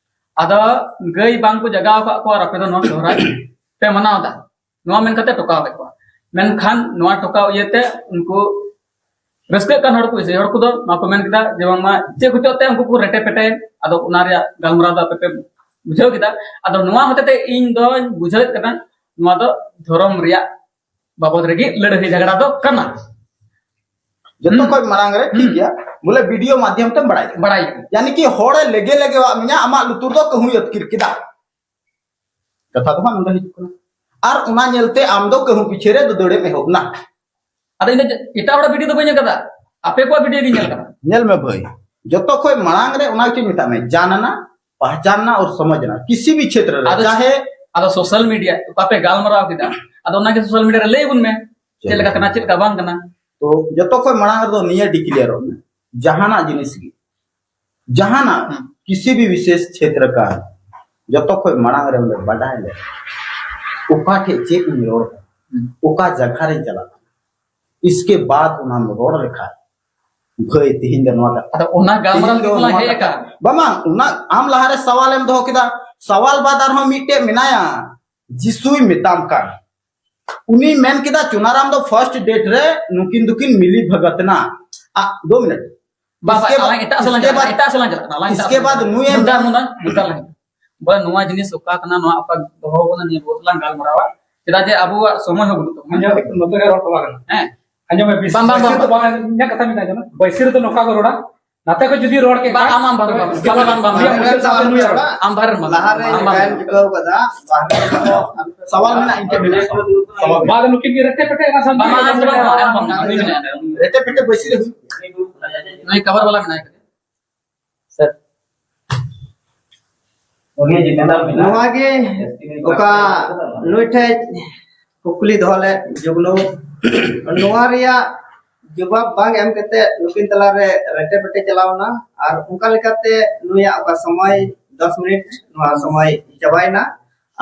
ᱟᱫᱚ ᱜᱟᱹᱭ ᱵᱟᱝ ᱠᱚ ᱡᱟᱜᱟᱣ ᱟᱠᱟᱫ ᱠᱚᱣᱟ ᱟᱨ ᱟᱯᱮ ᱫᱚ ᱱᱚᱣᱟ ᱥᱚᱦᱨᱟᱭ ᱯᱮ ᱢᱟᱱᱟᱣ ᱮᱫᱟ, ᱱᱚᱣᱟ ᱢᱮᱱ ᱠᱟᱛᱮ ᱴᱚᱠᱟᱣ ᱞᱮᱫ ᱠᱚᱣᱟ᱾ ᱢᱮᱱᱠᱷᱟᱱ ᱱᱚᱣᱟ ᱴᱚᱠᱟᱣ ᱤᱭᱟᱹᱛᱮ ᱩᱱᱠᱩ ᱨᱟᱹᱥᱠᱟᱹᱜ ᱠᱟᱱ ᱦᱚᱲ ᱠᱚ, ᱤᱥᱟᱹᱭ ᱦᱚᱲ ᱠᱚᱫᱚ ᱱᱚᱣᱟ ᱠᱚ ᱢᱮᱱ ᱠᱮᱫᱟ ᱡᱮ ᱵᱟᱝᱢᱟ ᱪᱮᱫ ᱦᱚᱛᱮᱡ ᱛᱮ ᱩᱱᱠᱩ ᱠᱚ ᱨᱮᱴᱮ ᱯᱮᱴᱮ, ᱟᱫᱚ ᱚᱱᱟ ᱨᱮᱭᱟᱜ ᱜᱟᱞᱢᱟᱨᱟᱣ ᱫᱚ ᱟᱯᱮ ᱯᱮ ᱵᱩᱡᱷᱟᱹᱣ ᱠᱮᱫᱟ᱾ ᱟᱫᱚ ᱱᱚᱣᱟ ᱦᱚᱛᱮᱡ ᱛᱮ ᱤᱧ ᱫᱚᱧ ᱵᱩᱡᱷᱟᱹᱣᱮᱫ ᱠᱟᱱᱟ, ᱱᱚᱣᱟ ᱫᱚ ᱫᱷᱚᱨᱚᱢ ᱨᱮᱭᱟᱜ ᱵᱟᱵᱚᱫ ᱨᱮᱜᱮ ᱞᱟᱹᱲᱦᱟᱹᱭ ᱡᱷᱟᱜᱽᱲᱟ ᱫᱚ ᱠᱟᱱᱟ᱾ ᱡᱚᱛᱚ ᱦᱩᱸ᱾ ᱠᱷᱚᱡ ᱢᱟᱲᱟᱝ ᱨᱮ ᱴᱷᱤᱠ ᱦᱩᱸ᱾ ᱜᱮᱭᱟ, ᱵᱚᱞᱮ ᱵᱷᱤᱰᱤᱭᱳ ᱢᱟᱫᱽᱫᱷᱚᱢ ᱛᱮᱢ ᱵᱟᱲᱟᱭ ᱠᱮᱫᱟ᱾ ᱵᱟᱲᱟᱭ ᱠᱮᱫᱟ᱾ ᱭᱟᱱᱤ ᱠᱤ ᱦᱚᱲᱮ ᱞᱮᱜᱮ ᱞᱮᱜᱮᱣᱟᱜ ᱢᱮᱭᱟ, ᱟᱢᱟᱜ ᱞᱩᱛᱩᱨ ᱫᱚ ᱠᱟᱹᱦᱩᱭ ᱟᱹᱛᱠᱤᱨ ᱠᱮᱫᱟ᱾ ᱠᱟᱛᱷᱟ ᱫᱚ ᱦᱟᱸᱜ ᱱᱚᱰᱮ ᱦᱤᱡᱩᱜ ᱠᱟᱱᱟ᱾ ᱟᱨ ᱚᱱᱟ ᱧᱮᱞᱛᱮ ᱟᱢ ᱫᱚ ᱠᱟᱹᱦᱩ ᱯᱤᱪᱷᱮ ᱨᱮ ᱫᱟᱹᱫᱟᱹᱲᱮᱢ ᱮᱦᱚᱵ ᱱᱟ᱾ ᱟᱫᱚ ᱤᱧ ᱫᱚ ᱮᱴᱟᱜ ᱦᱚᱲᱟᱜ ᱵᱷᱤᱰᱤᱭᱳ ᱫᱚ ᱵᱟᱹᱧ ᱧᱮᱞ ᱠᱟᱫᱟ, ᱟᱯᱮ ᱠᱚᱣᱟᱜ ᱵᱷᱤᱰᱤᱭᱳ ᱜᱤᱧ ᱧᱮᱞ ᱠᱟᱫᱟ᱾ ᱧᱮᱞ ᱢᱮ ᱵᱷᱟᱹᱭ, ᱡᱚᱛᱚ ᱠᱷᱚᱡ ᱢᱟᱲᱟᱝ ᱨᱮ ᱚᱱᱟ ᱜᱮᱪᱚᱧ ᱢᱮᱛᱟᱜ ᱢᱮ, ᱡᱟᱱᱱᱟ, ᱯᱟᱦᱪᱟᱱᱱᱟ ᱟᱨ ᱥᱚᱢᱚᱡᱷᱱᱟ, ᱠᱤᱥᱤ ᱵᱷᱤ ᱠᱷᱮᱛᱨᱚ ᱨᱮ, ᱟᱫᱚ ᱪᱟᱦᱮ ᱟᱫᱚ ᱥᱳᱥᱟᱞ ᱢᱤᱰᱤᱭᱟ ᱚᱠᱟ ᱯᱮ ᱜᱟᱞᱢᱟᱨᱟᱣ ᱠᱮᱫᱟ, ᱟᱫᱚ ᱚᱱᱟᱜᱮ ᱥᱳᱥᱟᱞ ᱢᱤᱰᱤᱭᱟ ᱨᱮ ᱞᱟᱹᱭ ᱟᱵᱚᱱ ᱢᱮ, ᱪᱮᱫ ᱞᱮᱠᱟ ᱠᱟᱱᱟ, ᱪᱮᱫ ᱞᱮᱠᱟ ᱵᱟᱝ ᱠᱟᱱᱟ᱾ ᱛᱚ ᱡᱚᱛᱚ ᱠᱷᱚᱡ ᱢᱟᱲᱟᱝ ᱨᱮᱫᱚ ᱱᱤᱭᱟᱹ ᱰᱤᱠᱞᱮᱭᱟᱨᱚᱜ ᱢᱮ, ᱡᱟᱦᱟᱱᱟᱜ ᱡᱤᱱᱤᱥ ᱜᱮ, ᱡᱟᱦᱟᱱᱟᱜ ᱦᱩᱸ᱾ ᱠᱤᱥᱤ ᱵᱷᱤ ᱵᱤᱥᱮᱥ ᱠᱷᱮᱛᱨᱚ ᱠᱟ, ᱡᱚᱛᱚ ᱠᱷᱚᱡ ᱢᱟᱲᱟᱝ ᱨᱮ ᱚᱸᱰᱮ ᱵᱟᱰᱟᱭ ᱞᱮ, ᱚᱠᱟ ᱴᱷᱮᱡ ᱪᱮᱫ ᱤᱧ ᱨᱚᱲ ᱠᱟᱱᱟ, ᱦᱩᱸ᱾ ᱚᱠᱟ ᱡᱟᱭᱜᱟ ᱨᱮᱧ ᱪᱟᱞᱟᱜ ᱠᱟᱱᱟ, ᱤᱥᱠᱮ ᱵᱟᱫ ᱚᱱᱟᱢ ᱨᱚᱲ ᱞᱮᱠᱷᱟᱡ, ᱵᱷᱟᱹᱭ, ᱛᱤᱦᱤᱧ ᱫᱚ ᱱᱚᱣᱟ ᱠᱟᱛᱷᱟ᱾ ᱟᱫᱚ ᱚᱱᱟ ᱜᱟᱞᱢᱟᱨᱟᱣ ᱛᱤᱦᱤᱧ ᱫᱚ ᱞᱟᱹᱜᱤᱫ ᱵᱚᱱ ᱱᱚᱣᱟ ᱦᱮᱡ ᱠᱟᱛᱷᱟ᱾ ᱟᱠᱟᱱ᱾ ᱵᱟᱝ, ᱵᱟᱝ, ᱚᱱᱟ ᱟᱢ ᱞᱟᱦᱟᱨᱮ ᱥᱟᱣᱟᱞᱮᱢ ᱫᱚᱦᱚ ᱠᱮᱫᱟ, ᱥᱟᱣᱟᱞ ᱵᱟᱫ ᱟᱨᱦᱚᱸ ᱢᱤᱫᱴᱮᱡ ᱢᱮᱱᱟᱭᱟ, ᱡᱤᱥᱩᱭ ᱢᱮᱛᱟᱢ ᱠᱟᱱ᱾ ᱩᱱᱤ ᱢᱮᱱ ᱠᱮᱫᱟ, ᱪᱩᱱᱟᱨᱟᱢ ᱫᱚ ᱯᱷᱟᱨᱥᱴ ᱰᱮᱴ ᱨᱮ ᱱᱩᱠᱤᱱ ᱫᱚᱠᱤᱱ ᱢᱤᱞᱤ ᱵᱷᱟᱜᱟᱛ ᱮᱱᱟ᱾ ᱟ, ᱫᱳ ᱢᱤᱱᱤᱴ᱾ ᱵᱟ, ᱵᱟ, ᱤᱥᱠᱮ ᱟᱞᱟᱝ ᱵᱟᱫ, ᱮᱴᱟᱜ ᱥᱮᱫ ᱞᱟᱝ ᱤᱥᱠᱮ ᱪᱟᱞᱟᱜ ᱠᱟᱱᱟ, ᱵᱟᱫ, ᱮᱴᱟᱜ ᱥᱮᱫ ᱞᱟᱝ ᱪᱟᱞᱟᱜ ᱠᱟᱱᱟ, ᱟᱞᱟᱝ ᱮᱴᱟᱜ ᱤᱥᱠᱮ ᱥᱮᱫ ᱵᱟᱫ ᱞᱟᱝ ᱱᱩᱭ ᱮᱢ ᱢᱩᱫᱟ, ᱢᱮᱱ ᱢᱩᱫᱟ, ᱢᱩᱫᱟ ᱞᱟᱝ᱾ ᱵᱚᱞᱮ ᱱᱚᱣᱟ ᱡᱤᱱᱤᱥ ᱚᱠᱟ ᱠᱟᱱᱟ, ᱱᱚᱣᱟ ᱚᱠᱟ ᱫᱚᱦᱚ ᱠᱟᱱᱟ, ᱱᱤᱭᱟᱹ ᱵᱚᱦᱩᱛ ᱞᱟᱝ ᱜᱟᱞᱢᱟᱨᱟᱣᱟ᱾ ᱪᱮᱫᱟᱜ ᱡᱮ ᱟᱵᱚᱣᱟᱜ ᱥᱚᱢᱚᱭ ᱦᱚᱸ ᱵᱟᱹᱱᱩᱜ ᱛᱟᱵᱚᱱᱟ᱾ ᱟᱸᱡᱚᱢ, ᱱᱚᱛᱮ ᱨᱮ ᱨᱚᱲ ᱪᱟᱵᱟ ᱠᱟᱱᱟ᱾ ᱦᱮᱸ᱾ ᱟᱸᱡᱚᱢ ᱢᱮ, ᱵᱤᱥ ᱵᱟᱝ, ᱵᱟᱝ, ᱵᱟᱹᱭᱥᱤ ᱵᱟᱝ᱾ ᱫᱚ ᱵᱟᱝ, ᱤᱧᱟᱹᱜ ᱠᱟᱛᱷᱟ ᱢᱮᱱᱟᱜᱼᱟ, ᱟᱸᱡᱚᱢ ᱢᱮ᱾ ᱵᱟᱹᱭᱥᱤ ᱨᱮᱫᱚ ᱱᱚᱝᱠᱟ ᱠᱚ ᱨᱚᱲᱟ, ᱱᱟᱛᱮ ᱠᱷᱚᱡ ᱡᱩᱫᱤ ᱨᱚᱲ ᱠᱮᱫ ᱵᱟᱝ, ᱠᱷᱟᱡ, ᱟᱢ, ᱟᱢ ᱵᱟᱨ, ᱵᱟᱨ, ᱵᱟᱨ, ᱥᱟᱞᱟ ᱵᱟᱝ, ᱵᱟᱝ, ᱵᱟᱝ, ᱩᱱᱤᱭᱟᱜ ᱵᱟᱝ, ᱢᱩᱪᱟᱹᱫ ᱥᱟᱶᱛᱮ ᱵᱟᱝ, ᱱᱩᱭᱟᱜ ᱨᱚᱲ᱾ ᱟᱢ ᱵᱟᱨ, ᱵᱟᱨ, ᱞᱟᱦᱟᱨᱮ ᱵᱟᱨ, ᱵᱟᱨ, ᱵᱟᱨ᱾ ᱪᱤᱠᱟᱹᱣ ᱠᱟᱫᱟ, ᱵᱟᱦᱨᱮ ᱨᱮᱫᱚ ᱥᱟᱣᱟᱞ ᱢᱮᱱᱟᱜᱼᱟ, ᱤᱧ ᱴᱷᱮᱱ ᱢᱮᱱᱟᱜᱼᱟ, ᱥᱟᱣᱟᱞ ᱢᱮᱱᱟᱜᱼᱟ᱾ ᱵᱟᱝ, ᱱᱩᱠᱤᱱ ᱜᱮ ᱨᱮᱴᱮ ᱯᱮᱴᱮ ᱮᱱᱟ ᱥᱟᱱᱛᱟᱲ᱾ ᱵᱟᱝ, ᱵᱟᱝ, ᱵᱟᱝ, ᱵᱟᱝ, ᱵᱟᱝ, ᱱᱩᱭ ᱢᱮᱱᱟᱭᱟ, ᱱᱩᱭ ᱢᱮᱱᱟᱭᱟ᱾ ᱨᱮᱴᱮ ᱯᱮᱴᱮ ᱵᱟᱹᱭᱥᱤ ᱨᱮ ᱦᱩᱭᱩᱜ᱾ ᱱᱩᱭ ᱠᱟᱵᱟᱨ ᱵᱟᱞᱟ ᱢᱮᱱᱟᱭ ᱠᱟᱫᱮᱭᱟ᱾ ᱥᱮᱨ᱾ ᱱᱚᱣᱟ ᱜᱮ ᱚᱠᱟ ᱱᱩᱭ ᱴᱷᱮᱡ ᱠᱩᱠᱞᱤ ᱫᱚᱦᱚ ᱞᱮᱫ ᱡᱩᱜᱽᱱᱩ, ᱱᱚᱣᱟ ᱨᱮᱭᱟᱜ ᱡᱚᱵᱟᱵ ᱵᱟᱝ ᱮᱢ ᱠᱟᱛᱮ ᱱᱩᱠᱤᱱ ᱛᱟᱞᱟᱨᱮ ᱨᱮᱴᱮ ᱯᱮᱴᱮ ᱪᱟᱞᱟᱣ ᱮᱱᱟ᱾ ᱟᱨ ᱚᱱᱠᱟ ᱞᱮᱠᱟᱛᱮ ᱱᱩᱭᱟᱜ ᱚᱠᱟ ᱥᱚᱢᱚᱭ ᱫᱚᱥ ᱢᱤᱱᱤᱴ, ᱱᱚᱣᱟ ᱥᱚᱢᱚᱭ ᱪᱟᱵᱟᱭᱮᱱᱟ᱾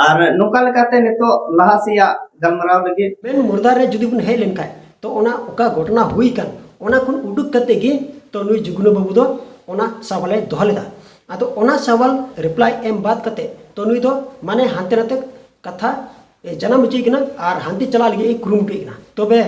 ᱟᱨ ᱱᱚᱝᱠᱟ ᱞᱮᱠᱟᱛᱮ ᱱᱤᱛᱚᱜ ᱞᱟᱦᱟ ᱥᱮᱭᱟᱜ ᱜᱟᱞᱢᱟᱨᱟᱣ ᱞᱟᱹᱜᱤᱫ ᱢᱮᱱ ᱢᱩᱨᱫᱟᱨ ᱨᱮ ᱡᱩᱫᱤ ᱵᱚᱱ ᱦᱮᱡ ᱞᱮᱱᱠᱷᱟᱱ, ᱛᱚ ᱚᱱᱟ ᱚᱠᱟ ᱜᱷᱚᱴᱚᱱᱟ ᱦᱩᱭ ᱠᱟᱱ, ᱚᱱᱟ ᱠᱷᱚᱱ ᱩᱰᱩᱠ ᱠᱟᱛᱮ ᱜᱮ ᱛᱚ ᱱᱩᱭ ᱡᱩᱜᱽᱱᱩ ᱵᱟᱹᱵᱩ ᱫᱚ ᱚᱱᱟ ᱥᱟᱣᱟᱞᱮ ᱫᱚᱦᱚ ᱞᱮᱫᱟ᱾ ᱟᱫᱚ ᱚᱱᱟ ᱥᱟᱣᱟᱞ ᱨᱤᱯᱞᱟᱭ ᱮᱢ ᱵᱟᱫ ᱠᱟᱛᱮ ᱛᱚ ᱱᱩᱭ ᱫᱚ ᱢᱟᱱᱮ ᱦᱟᱱᱛᱮ ᱱᱟᱛᱮ ᱠᱟᱛᱷᱟ ᱮ ᱡᱟᱱᱟᱢ ᱦᱚᱪᱚᱭ ᱠᱟᱱᱟ ᱟᱨ ᱦᱟᱱᱛᱮ ᱪᱟᱞᱟᱜ ᱞᱟᱹᱜᱤᱫ ᱮ ᱠᱩᱨᱩᱢᱩᱴᱩᱭᱮᱫ ᱠᱟᱱᱟ᱾ ᱛᱚᱵᱮ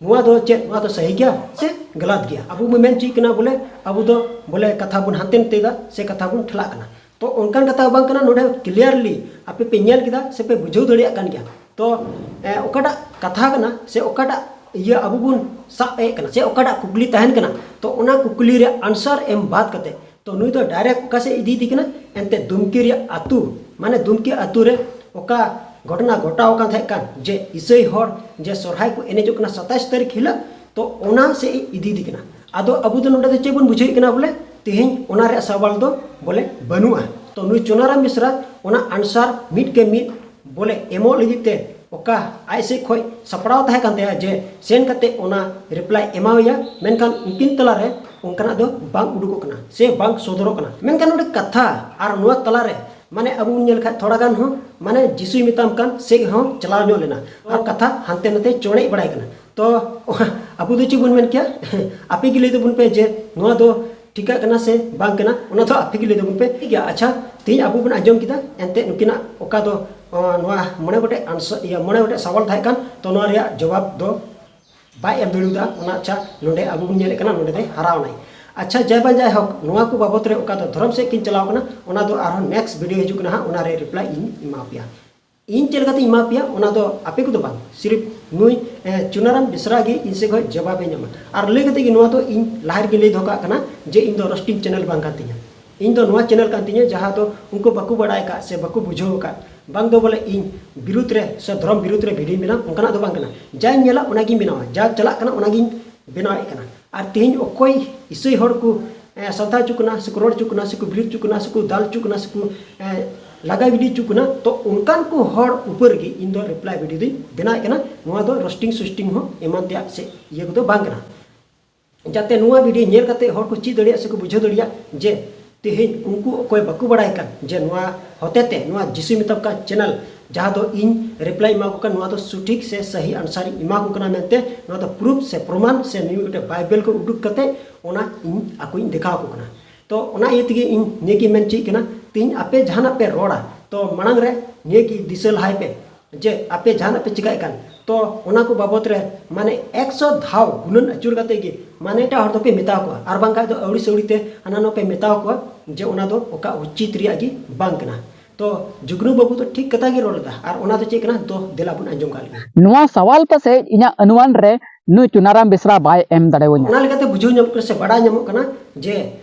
ᱱᱚᱣᱟ ᱫᱚ ᱪᱮᱫ, ᱱᱚᱣᱟ ᱫᱚ ᱥᱟᱹᱦᱤ ᱜᱮᱭᱟ ᱥᱮ ᱜᱟᱞᱟᱛ ᱜᱮᱭᱟ᱾ ᱟᱵᱚ ᱵᱚᱱ ᱢᱮᱱ ᱦᱚᱪᱚᱭᱮᱫ ᱠᱟᱱᱟ ᱵᱚᱞᱮ ᱟᱵᱚ ᱫᱚ ᱵᱚᱞᱮ ᱠᱟᱛᱷᱟ ᱵᱚᱱ ᱦᱟᱱᱛᱮ ᱱᱟᱛᱮᱭᱮᱫᱟ ᱥᱮ ᱠᱟᱛᱷᱟ ᱵᱚᱱ ᱴᱷᱮᱞᱟᱜ ᱠᱟᱱᱟ᱾ ᱛᱚ ᱚᱱᱠᱟᱱ ᱠᱟᱛᱷᱟ ᱵᱟᱝ ᱠᱟᱱᱟ, ᱱᱚᱰᱮ clearly ᱟᱯᱮ ᱯᱮ ᱧᱮᱞ ᱠᱮᱫᱟ ᱥᱮ ᱯᱮ ᱵᱩᱡᱷᱟᱹᱣ ᱫᱟᱲᱮᱭᱟᱜ ᱠᱟᱱ ᱜᱮᱭᱟ᱾ ᱛᱚ ᱮ, ᱚᱠᱟᱴᱟᱜ ᱠᱟᱛᱷᱟ ᱠᱟᱱᱟ ᱥᱮ ᱚᱠᱟᱴᱟᱜ ᱤᱭᱟᱹ ᱟᱵᱚ ᱵᱚᱱ ᱥᱟᱵ ᱮᱫ ᱠᱟᱱᱟ ᱥᱮ ᱚᱠᱟᱴᱟᱜ ᱠᱩᱠᱞᱤ ᱛᱟᱦᱮᱱ ᱠᱟᱱᱟ, ᱛᱚ ᱚᱱᱟ ᱠᱩᱠᱞᱤ ᱨᱮ answer ᱮᱢ ᱵᱟᱫ ᱠᱟᱛᱮ, ᱛᱚ ᱱᱩᱭ ᱫᱚ direct ᱚᱠᱟ ᱥᱮᱫ ᱤᱫᱤᱭᱮᱫᱮ ᱠᱟᱱᱟ? ᱮᱱᱛᱮ ᱫᱩᱢᱠᱤ ᱨᱮᱭᱟᱜ ᱟᱹᱛᱩ, ᱢᱟᱱᱮ ᱫᱩᱢᱠᱤ ᱟᱹᱛᱩ ᱨᱮ ᱚᱠᱟ ᱜᱷᱚᱴᱚᱱᱟ ᱜᱷᱚᱴᱟᱣ ᱟᱠᱟᱱ ᱛᱟᱦᱮᱸ ᱠᱟᱱ, ᱡᱮ ᱤᱥᱟᱹᱭ ᱦᱚᱲ ᱡᱮ ᱥᱚᱨᱦᱟᱭ ᱠᱚ ᱮᱱᱮᱡᱚᱜ ᱠᱟᱱᱟ ᱥᱟᱛᱟᱭᱤᱥ ᱛᱟᱹᱨᱤᱠᱷ ᱦᱤᱞᱳᱜ, ᱛᱚ ᱚᱱᱟ ᱥᱮᱫ ᱤᱫᱤᱭᱮᱫᱮ ᱠᱟᱱᱟ᱾ ᱟᱫᱚ ᱟᱵᱚ ᱫᱚ ᱱᱚᱰᱮ ᱫᱚ ᱪᱮᱫ ᱵᱚᱱ ᱵᱩᱡᱷᱟᱹᱣᱮᱫ ᱠᱟᱱᱟ? ᱵᱚᱞᱮ ᱛᱮᱦᱮᱧ ᱚᱱᱟ ᱨᱮᱭᱟᱜ ᱥᱟᱣᱟᱞ ᱫᱚ ᱵᱚᱞᱮ ᱵᱟᱹᱱᱩᱜᱼᱟ᱾ ᱛᱚ ᱱᱩᱭ ᱪᱩᱱᱟᱨᱟᱢ ᱢᱤᱥᱨᱟ ᱚᱱᱟ answer ᱢᱤᱫ ᱜᱮ ᱢᱤᱫ ᱵᱚᱞᱮ ᱮᱢᱚᱜ ᱞᱟᱹᱜᱤᱫ ᱛᱮ ᱚᱠᱟ ᱟᱡ ᱥᱮᱫ ᱠᱷᱚᱱ ᱥᱟᱯᱲᱟᱣ ᱛᱟᱦᱮᱸ ᱠᱟᱱ ᱛᱟᱭᱟ ᱡᱮ ᱥᱮᱱ ᱠᱟᱛᱮ ᱚᱱᱟ reply ᱮᱢᱟᱣᱟᱭᱟ, ᱢᱮᱱᱠᱷᱟᱱ ᱩᱱᱠᱤᱱ ᱛᱟᱞᱟᱨᱮ ᱚᱱᱠᱟᱱᱟᱜ ᱫᱚ ᱵᱟᱝ ᱩᱰᱩᱠᱚᱜ ᱠᱟᱱᱟ ᱥᱮ ᱵᱟᱝ ᱥᱚᱫᱚᱨᱚᱜ ᱠᱟᱱᱟ᱾ ᱢᱮᱱᱠᱷᱟᱱ ᱱᱚᱰᱮ ᱠᱟᱛᱷᱟ ᱟᱨ ᱱᱚᱣᱟ ᱛᱟᱞᱟᱨᱮ ᱢᱟᱱᱮ ᱟᱵᱚ ᱵᱚᱱ ᱧᱮᱞ ᱠᱷᱟᱱ ᱛᱷᱚᱲᱟ ᱜᱟᱱ ᱦᱚᱸ ᱢᱟᱱᱮ ᱡᱤᱥᱩᱭ ᱢᱮᱛᱟᱢ ᱠᱟᱱ ᱥᱮᱫ ᱦᱚᱸ ᱪᱟᱞᱟᱣ ᱧᱚᱜ ᱞᱮᱱᱟ ᱟᱨ ᱠᱟᱛᱷᱟ ᱦᱟᱱᱛᱮ ᱱᱟᱛᱮ ᱪᱚᱲᱮᱡ ᱵᱟᱲᱟᱭ ᱠᱟᱱᱟ᱾ ᱛᱚ ᱟᱵᱚ ᱫᱚ ᱪᱮᱫ ᱵᱚᱱ ᱢᱮᱱ ᱠᱮᱭᱟ? ᱟᱯᱮ ᱜᱮ ᱞᱟᱹᱭ ᱛᱟᱵᱚᱱ ᱯᱮ ᱡᱮ ᱱᱚᱣᱟ ᱫᱚ ᱴᱷᱤᱠᱟᱹᱜ ᱠᱟᱱᱟ ᱥᱮ ᱵᱟᱝ ᱠᱟᱱᱟ, ᱚᱱᱟ ᱫᱚ ᱟᱯᱮ ᱜᱮ ᱞᱟᱹᱭ ᱛᱟᱵᱚᱱ ᱯᱮ᱾ ᱴᱷᱤᱠ ᱜᱮᱭᱟ, ᱟᱪᱪᱷᱟ, ᱛᱮᱦᱮᱧ ᱟᱵᱚ ᱵᱚᱱ ᱟᱸᱡᱚᱢ ᱠᱮᱫᱟ ᱮᱱᱛᱮᱫ ᱱᱩᱠᱤᱱᱟᱜ ᱚᱠᱟ ᱫᱚ, ᱚ, ᱱᱚᱣᱟ ᱢᱚᱬᱮ ᱜᱚᱴᱮᱡ answer, ᱤᱭᱟᱹ, ᱢᱚᱬᱮ ᱜᱚᱴᱮᱡ ᱥᱟᱣᱟᱞ ᱛᱟᱦᱮᱸ ᱠᱟᱱ, ᱛᱚ ᱱᱚᱣᱟ ᱨᱮᱭᱟᱜ ᱡᱚᱵᱟᱵ ᱫᱚ ᱵᱟᱭ ᱮᱢ ᱫᱟᱲᱮᱭᱟᱫᱟ᱾ ᱚᱱᱟ ᱟᱪᱪᱷᱟ ᱱᱚᱰᱮ ᱟᱵᱚ ᱵᱚᱱ ᱧᱮᱞᱮᱫ ᱠᱟᱱᱟ ᱱᱚᱰᱮ ᱫᱚᱭ ᱦᱟᱨᱟᱣ ᱱᱟᱭ᱾ ᱟᱪᱪᱷᱟ, ᱡᱟᱭ ᱵᱟ ᱡᱟᱭᱦᱳᱠ, ᱱᱚᱣᱟ ᱠᱚ ᱵᱟᱵᱚᱛ ᱨᱮ ᱚᱠᱟ ᱫᱚ ᱫᱷᱚᱨᱚᱢ ᱥᱮᱫ ᱠᱤᱱ ᱪᱟᱞᱟᱣ ᱠᱟᱱᱟ, ᱚᱱᱟ ᱫᱚ ᱟᱨᱦᱚᱸ next video ᱦᱤᱡᱩᱜ ᱠᱟᱱᱟ ᱦᱟᱸᱜ, ᱚᱱᱟ ᱨᱮ reply ᱤᱧ ᱮᱢᱟ ᱯᱮᱭᱟ᱾ ᱤᱧ ᱪᱮᱫ ᱞᱮᱠᱟᱛᱤᱧ ᱮᱢᱟ ᱯᱮᱭᱟ ᱚᱱᱟ ᱫᱚ ᱟᱯᱮ ᱠᱚᱫᱚ ᱵᱟᱝ, ᱥᱤᱨᱤᱯ ᱱᱩᱭ, ᱮ, ᱪᱩᱱᱟᱨᱟᱢ ᱵᱮᱥᱨᱟ ᱜᱮ ᱤᱧ ᱥᱮᱫ ᱠᱷᱚᱱ ᱡᱚᱵᱟᱵᱮ ᱧᱟᱢᱟ᱾ ᱟᱨ ᱞᱟᱹᱭ ᱠᱟᱛᱮ ᱜᱮ ᱱᱚᱣᱟ ᱫᱚ ᱤᱧ ᱞᱟᱦᱟ ᱨᱮᱜᱮ ᱞᱟᱹᱭ ᱫᱚᱦᱚ ᱠᱟᱜ ᱠᱟᱱᱟ ᱡᱮ ᱤᱧ ᱫᱚ roasting channel ᱵᱟᱝ ᱠᱟᱱ ᱛᱤᱧᱟ᱾ ᱤᱧ ᱫᱚ ᱱᱚᱣᱟ channel ᱠᱟᱱ ᱛᱤᱧᱟ ᱡᱟᱦᱟᱸ ᱫᱚ ᱩᱱᱠᱩ ᱵᱟᱠᱚ ᱵᱟᱲᱟᱭ ᱟᱠᱟᱫ ᱥᱮ ᱵᱟᱠᱚ ᱵᱩᱡᱷᱟᱹᱣ ᱟᱠᱟᱫ, ᱵᱟᱝ ᱫᱚ ᱵᱚᱞᱮ ᱤᱧ ᱵᱤᱨᱩᱫᱽ ᱨᱮ ᱥᱮ ᱫᱷᱚᱨᱚᱢ ᱵᱤᱨᱩᱫᱽ ᱨᱮ video ᱵᱮᱱᱟᱣ ᱚᱱᱠᱟᱱᱟᱜ ᱫᱚ ᱵᱟᱝ ᱠᱟᱱᱟ᱾ ᱡᱟᱧ ᱧᱮᱞᱟ ᱚᱱᱟᱜᱤᱧ ᱵᱮᱱᱟᱣᱟ, ᱡᱟ ᱪᱟᱞᱟᱜ ᱠᱟᱱᱟ ᱚᱱᱟᱜᱤᱧ ᱵᱮᱱᱟᱣᱮᱫ ᱠᱟᱱᱟ᱾ ᱟᱨ ᱛᱮᱦᱮᱧ ᱚᱠᱚᱭ ᱤᱥᱟᱹᱭ ᱦᱚᱲ ᱠᱚ, ᱮ, ᱥᱟᱱᱛᱟᱲ ᱦᱚᱪᱚ ᱠᱟᱱᱟ ᱥᱮᱠᱚ ᱨᱚᱲ ᱦᱚᱪᱚ ᱠᱟᱱᱟ ᱥᱮᱠᱚ ᱫᱟᱞ ᱦᱚᱪᱚ ᱠᱟᱱᱟ ᱥᱮᱠᱚ, ᱮ, ᱞᱟᱜᱟ ᱜᱤᱰᱤ ᱦᱚᱪᱚ ᱠᱟᱱᱟ, ᱛᱚ ᱚᱱᱠᱟᱱ ᱠᱚ ᱦᱚᱲ ᱩᱯᱚᱨ ᱜᱮ ᱤᱧ ᱫᱚ reply video ᱫᱚᱧ ᱵᱮᱱᱟᱣᱮᱫ ᱠᱟᱱᱟ᱾ ᱱᱚᱣᱟ ᱫᱚ roasting ᱥᱳᱥᱴᱤᱝ ᱦᱚᱸ ᱮᱢᱟᱱ ᱛᱮᱭᱟᱜ ᱥᱮ ᱤᱭᱟᱹ ᱠᱚᱫᱚ ᱵᱟᱝ ᱠᱟᱱᱟ᱾ ᱡᱟᱛᱮ ᱱᱚᱣᱟ video ᱧᱮᱞ ᱠᱟᱛᱮ ᱦᱚᱲ ᱠᱚ ᱪᱮᱫ ᱫᱟᱲᱮᱭᱟᱜ ᱥᱮᱠᱚ ᱵᱩᱡᱷᱟᱹᱣ ᱫᱟᱲᱮᱭᱟᱜ ᱡᱮ ᱛᱮᱦᱮᱧ ᱩᱱᱠᱩ ᱚᱠᱚᱭ ᱵᱟᱠᱚ ᱵᱟᱲᱟᱭ ᱠᱟᱱ ᱡᱮ ᱱᱚᱣᱟ ᱦᱚᱛᱮᱛᱮ ᱱᱚᱣᱟ ᱡᱤᱥᱩ ᱢᱮᱛᱟᱢ ᱠᱟᱱ channel ᱡᱟᱦᱟᱸ ᱫᱚ ᱤᱧ reply ᱮᱢᱟ ᱠᱚ ᱠᱟᱱ, ᱱᱚᱣᱟ ᱫᱚ ᱥᱚᱴᱷᱤᱠ ᱥᱮ ᱥᱟᱹᱦᱤ answer ᱤᱧ ᱮᱢᱟ ᱠᱚ ᱠᱟᱱᱟ ᱢᱮᱱᱛᱮ ᱱᱚᱣᱟ ᱫᱚ proof ᱥᱮ ᱯᱨᱚᱢᱟᱱ ᱥᱮ ᱢᱤᱢᱤᱫ ᱜᱚᱴᱮᱡ Bible ᱠᱚ ᱩᱰᱩᱠ ᱠᱟᱛᱮ ᱚᱱᱟ ᱤᱧ ᱟᱠᱚᱧ ᱫᱮᱠᱷᱟᱣ ᱟᱠᱚ ᱠᱟᱱᱟ᱾ ᱛᱚ ᱚᱱᱟ ᱤᱭᱟᱹ ᱛᱮᱜᱮ ᱤᱧ ᱱᱤᱭᱟᱹ ᱜᱮᱧ ᱢᱮᱱ ᱦᱚᱪᱚᱭᱮᱫ ᱠᱟᱱᱟ, ᱛᱮᱦᱮᱧ ᱟᱯᱮ ᱡᱟᱦᱟᱱᱟᱜ ᱯᱮ ᱨᱚᱲᱟ ᱛᱚ ᱢᱟᱲᱟᱝ ᱨᱮ ᱱᱤᱭᱟᱹ ᱜᱮ ᱫᱤᱥᱟᱹ ᱞᱟᱦᱟᱭ ᱯᱮ ᱡᱮ ᱟᱯᱮ ᱡᱟᱦᱟᱱᱟᱜ ᱯᱮ ᱪᱤᱠᱟᱹᱭᱮᱫ ᱠᱟᱱ, ᱛᱚ ᱚᱱᱟ ᱠᱚ ᱵᱟᱵᱚᱛ ᱨᱮ ᱢᱟᱱᱮ ᱮᱠᱥᱚ ᱫᱷᱟᱣ ᱜᱩᱱᱟᱹᱱ ᱟᱹᱪᱩᱨ ᱠᱟᱛᱮ ᱜᱮ ᱢᱟᱱᱮ ᱮᱴᱟᱜ ᱦᱚᱲ ᱫᱚᱯᱮ ᱢᱮᱛᱟ ᱠᱚᱣᱟ, ᱟᱨ ᱵᱟᱝᱠᱷᱟᱱ ᱫᱚ ᱟᱹᱣᱲᱤ ᱥᱟᱹᱣᱲᱤ ᱛᱮ ᱦᱟᱱᱟ ᱱᱚᱣᱟ ᱯᱮ ᱢᱮᱛᱟ ᱠᱚᱣᱟ, ᱡᱮ ᱚᱱᱟ ᱫᱚ ᱚᱠᱟ ᱩᱪᱤᱛ ᱨᱮᱭᱟᱜ ᱜᱮ ᱵᱟᱝ ᱠᱟᱱᱟ᱾ ᱛᱚ ᱡᱩᱜᱽᱱᱩ ᱵᱟᱹᱵᱩ ᱫᱚ ᱴᱷᱤᱠ ᱠᱟᱛᱷᱟ ᱜᱮ ᱨᱚᱲ ᱞᱮᱫᱟ, ᱟᱨ ᱚᱱᱟ ᱫᱚ ᱪᱮᱫ ᱠᱟᱱᱟ? ᱫᱚ ᱫᱮᱞᱟ ᱵᱚᱱ ᱟᱸᱡᱚᱢ ᱠᱟᱜ ᱞᱮᱜᱮ᱾ ᱱᱚᱣᱟ ᱥᱟᱣᱟᱞ ᱯᱟᱥᱮᱡ ᱤᱧᱟᱹᱜ ᱟᱹᱱᱩᱢᱟᱱ ᱨᱮ ᱱᱩᱭ ᱪᱩᱱᱟᱨᱟᱢ ᱵᱮᱥᱨᱟ ᱵᱟᱭ ᱮᱢ ᱫᱟᱲᱮᱣᱟᱹᱧᱟ᱾ ᱚᱱᱟ ᱞᱮᱠᱟᱛᱮ ᱵᱩᱡᱷᱟᱹᱣ ᱧᱟᱢᱚᱜ ᱠᱟᱱᱟ ᱥᱮ ᱵᱟᱰᱟᱭ ᱧᱟᱢᱚᱜ ᱠᱟᱱᱟ ᱡᱮ,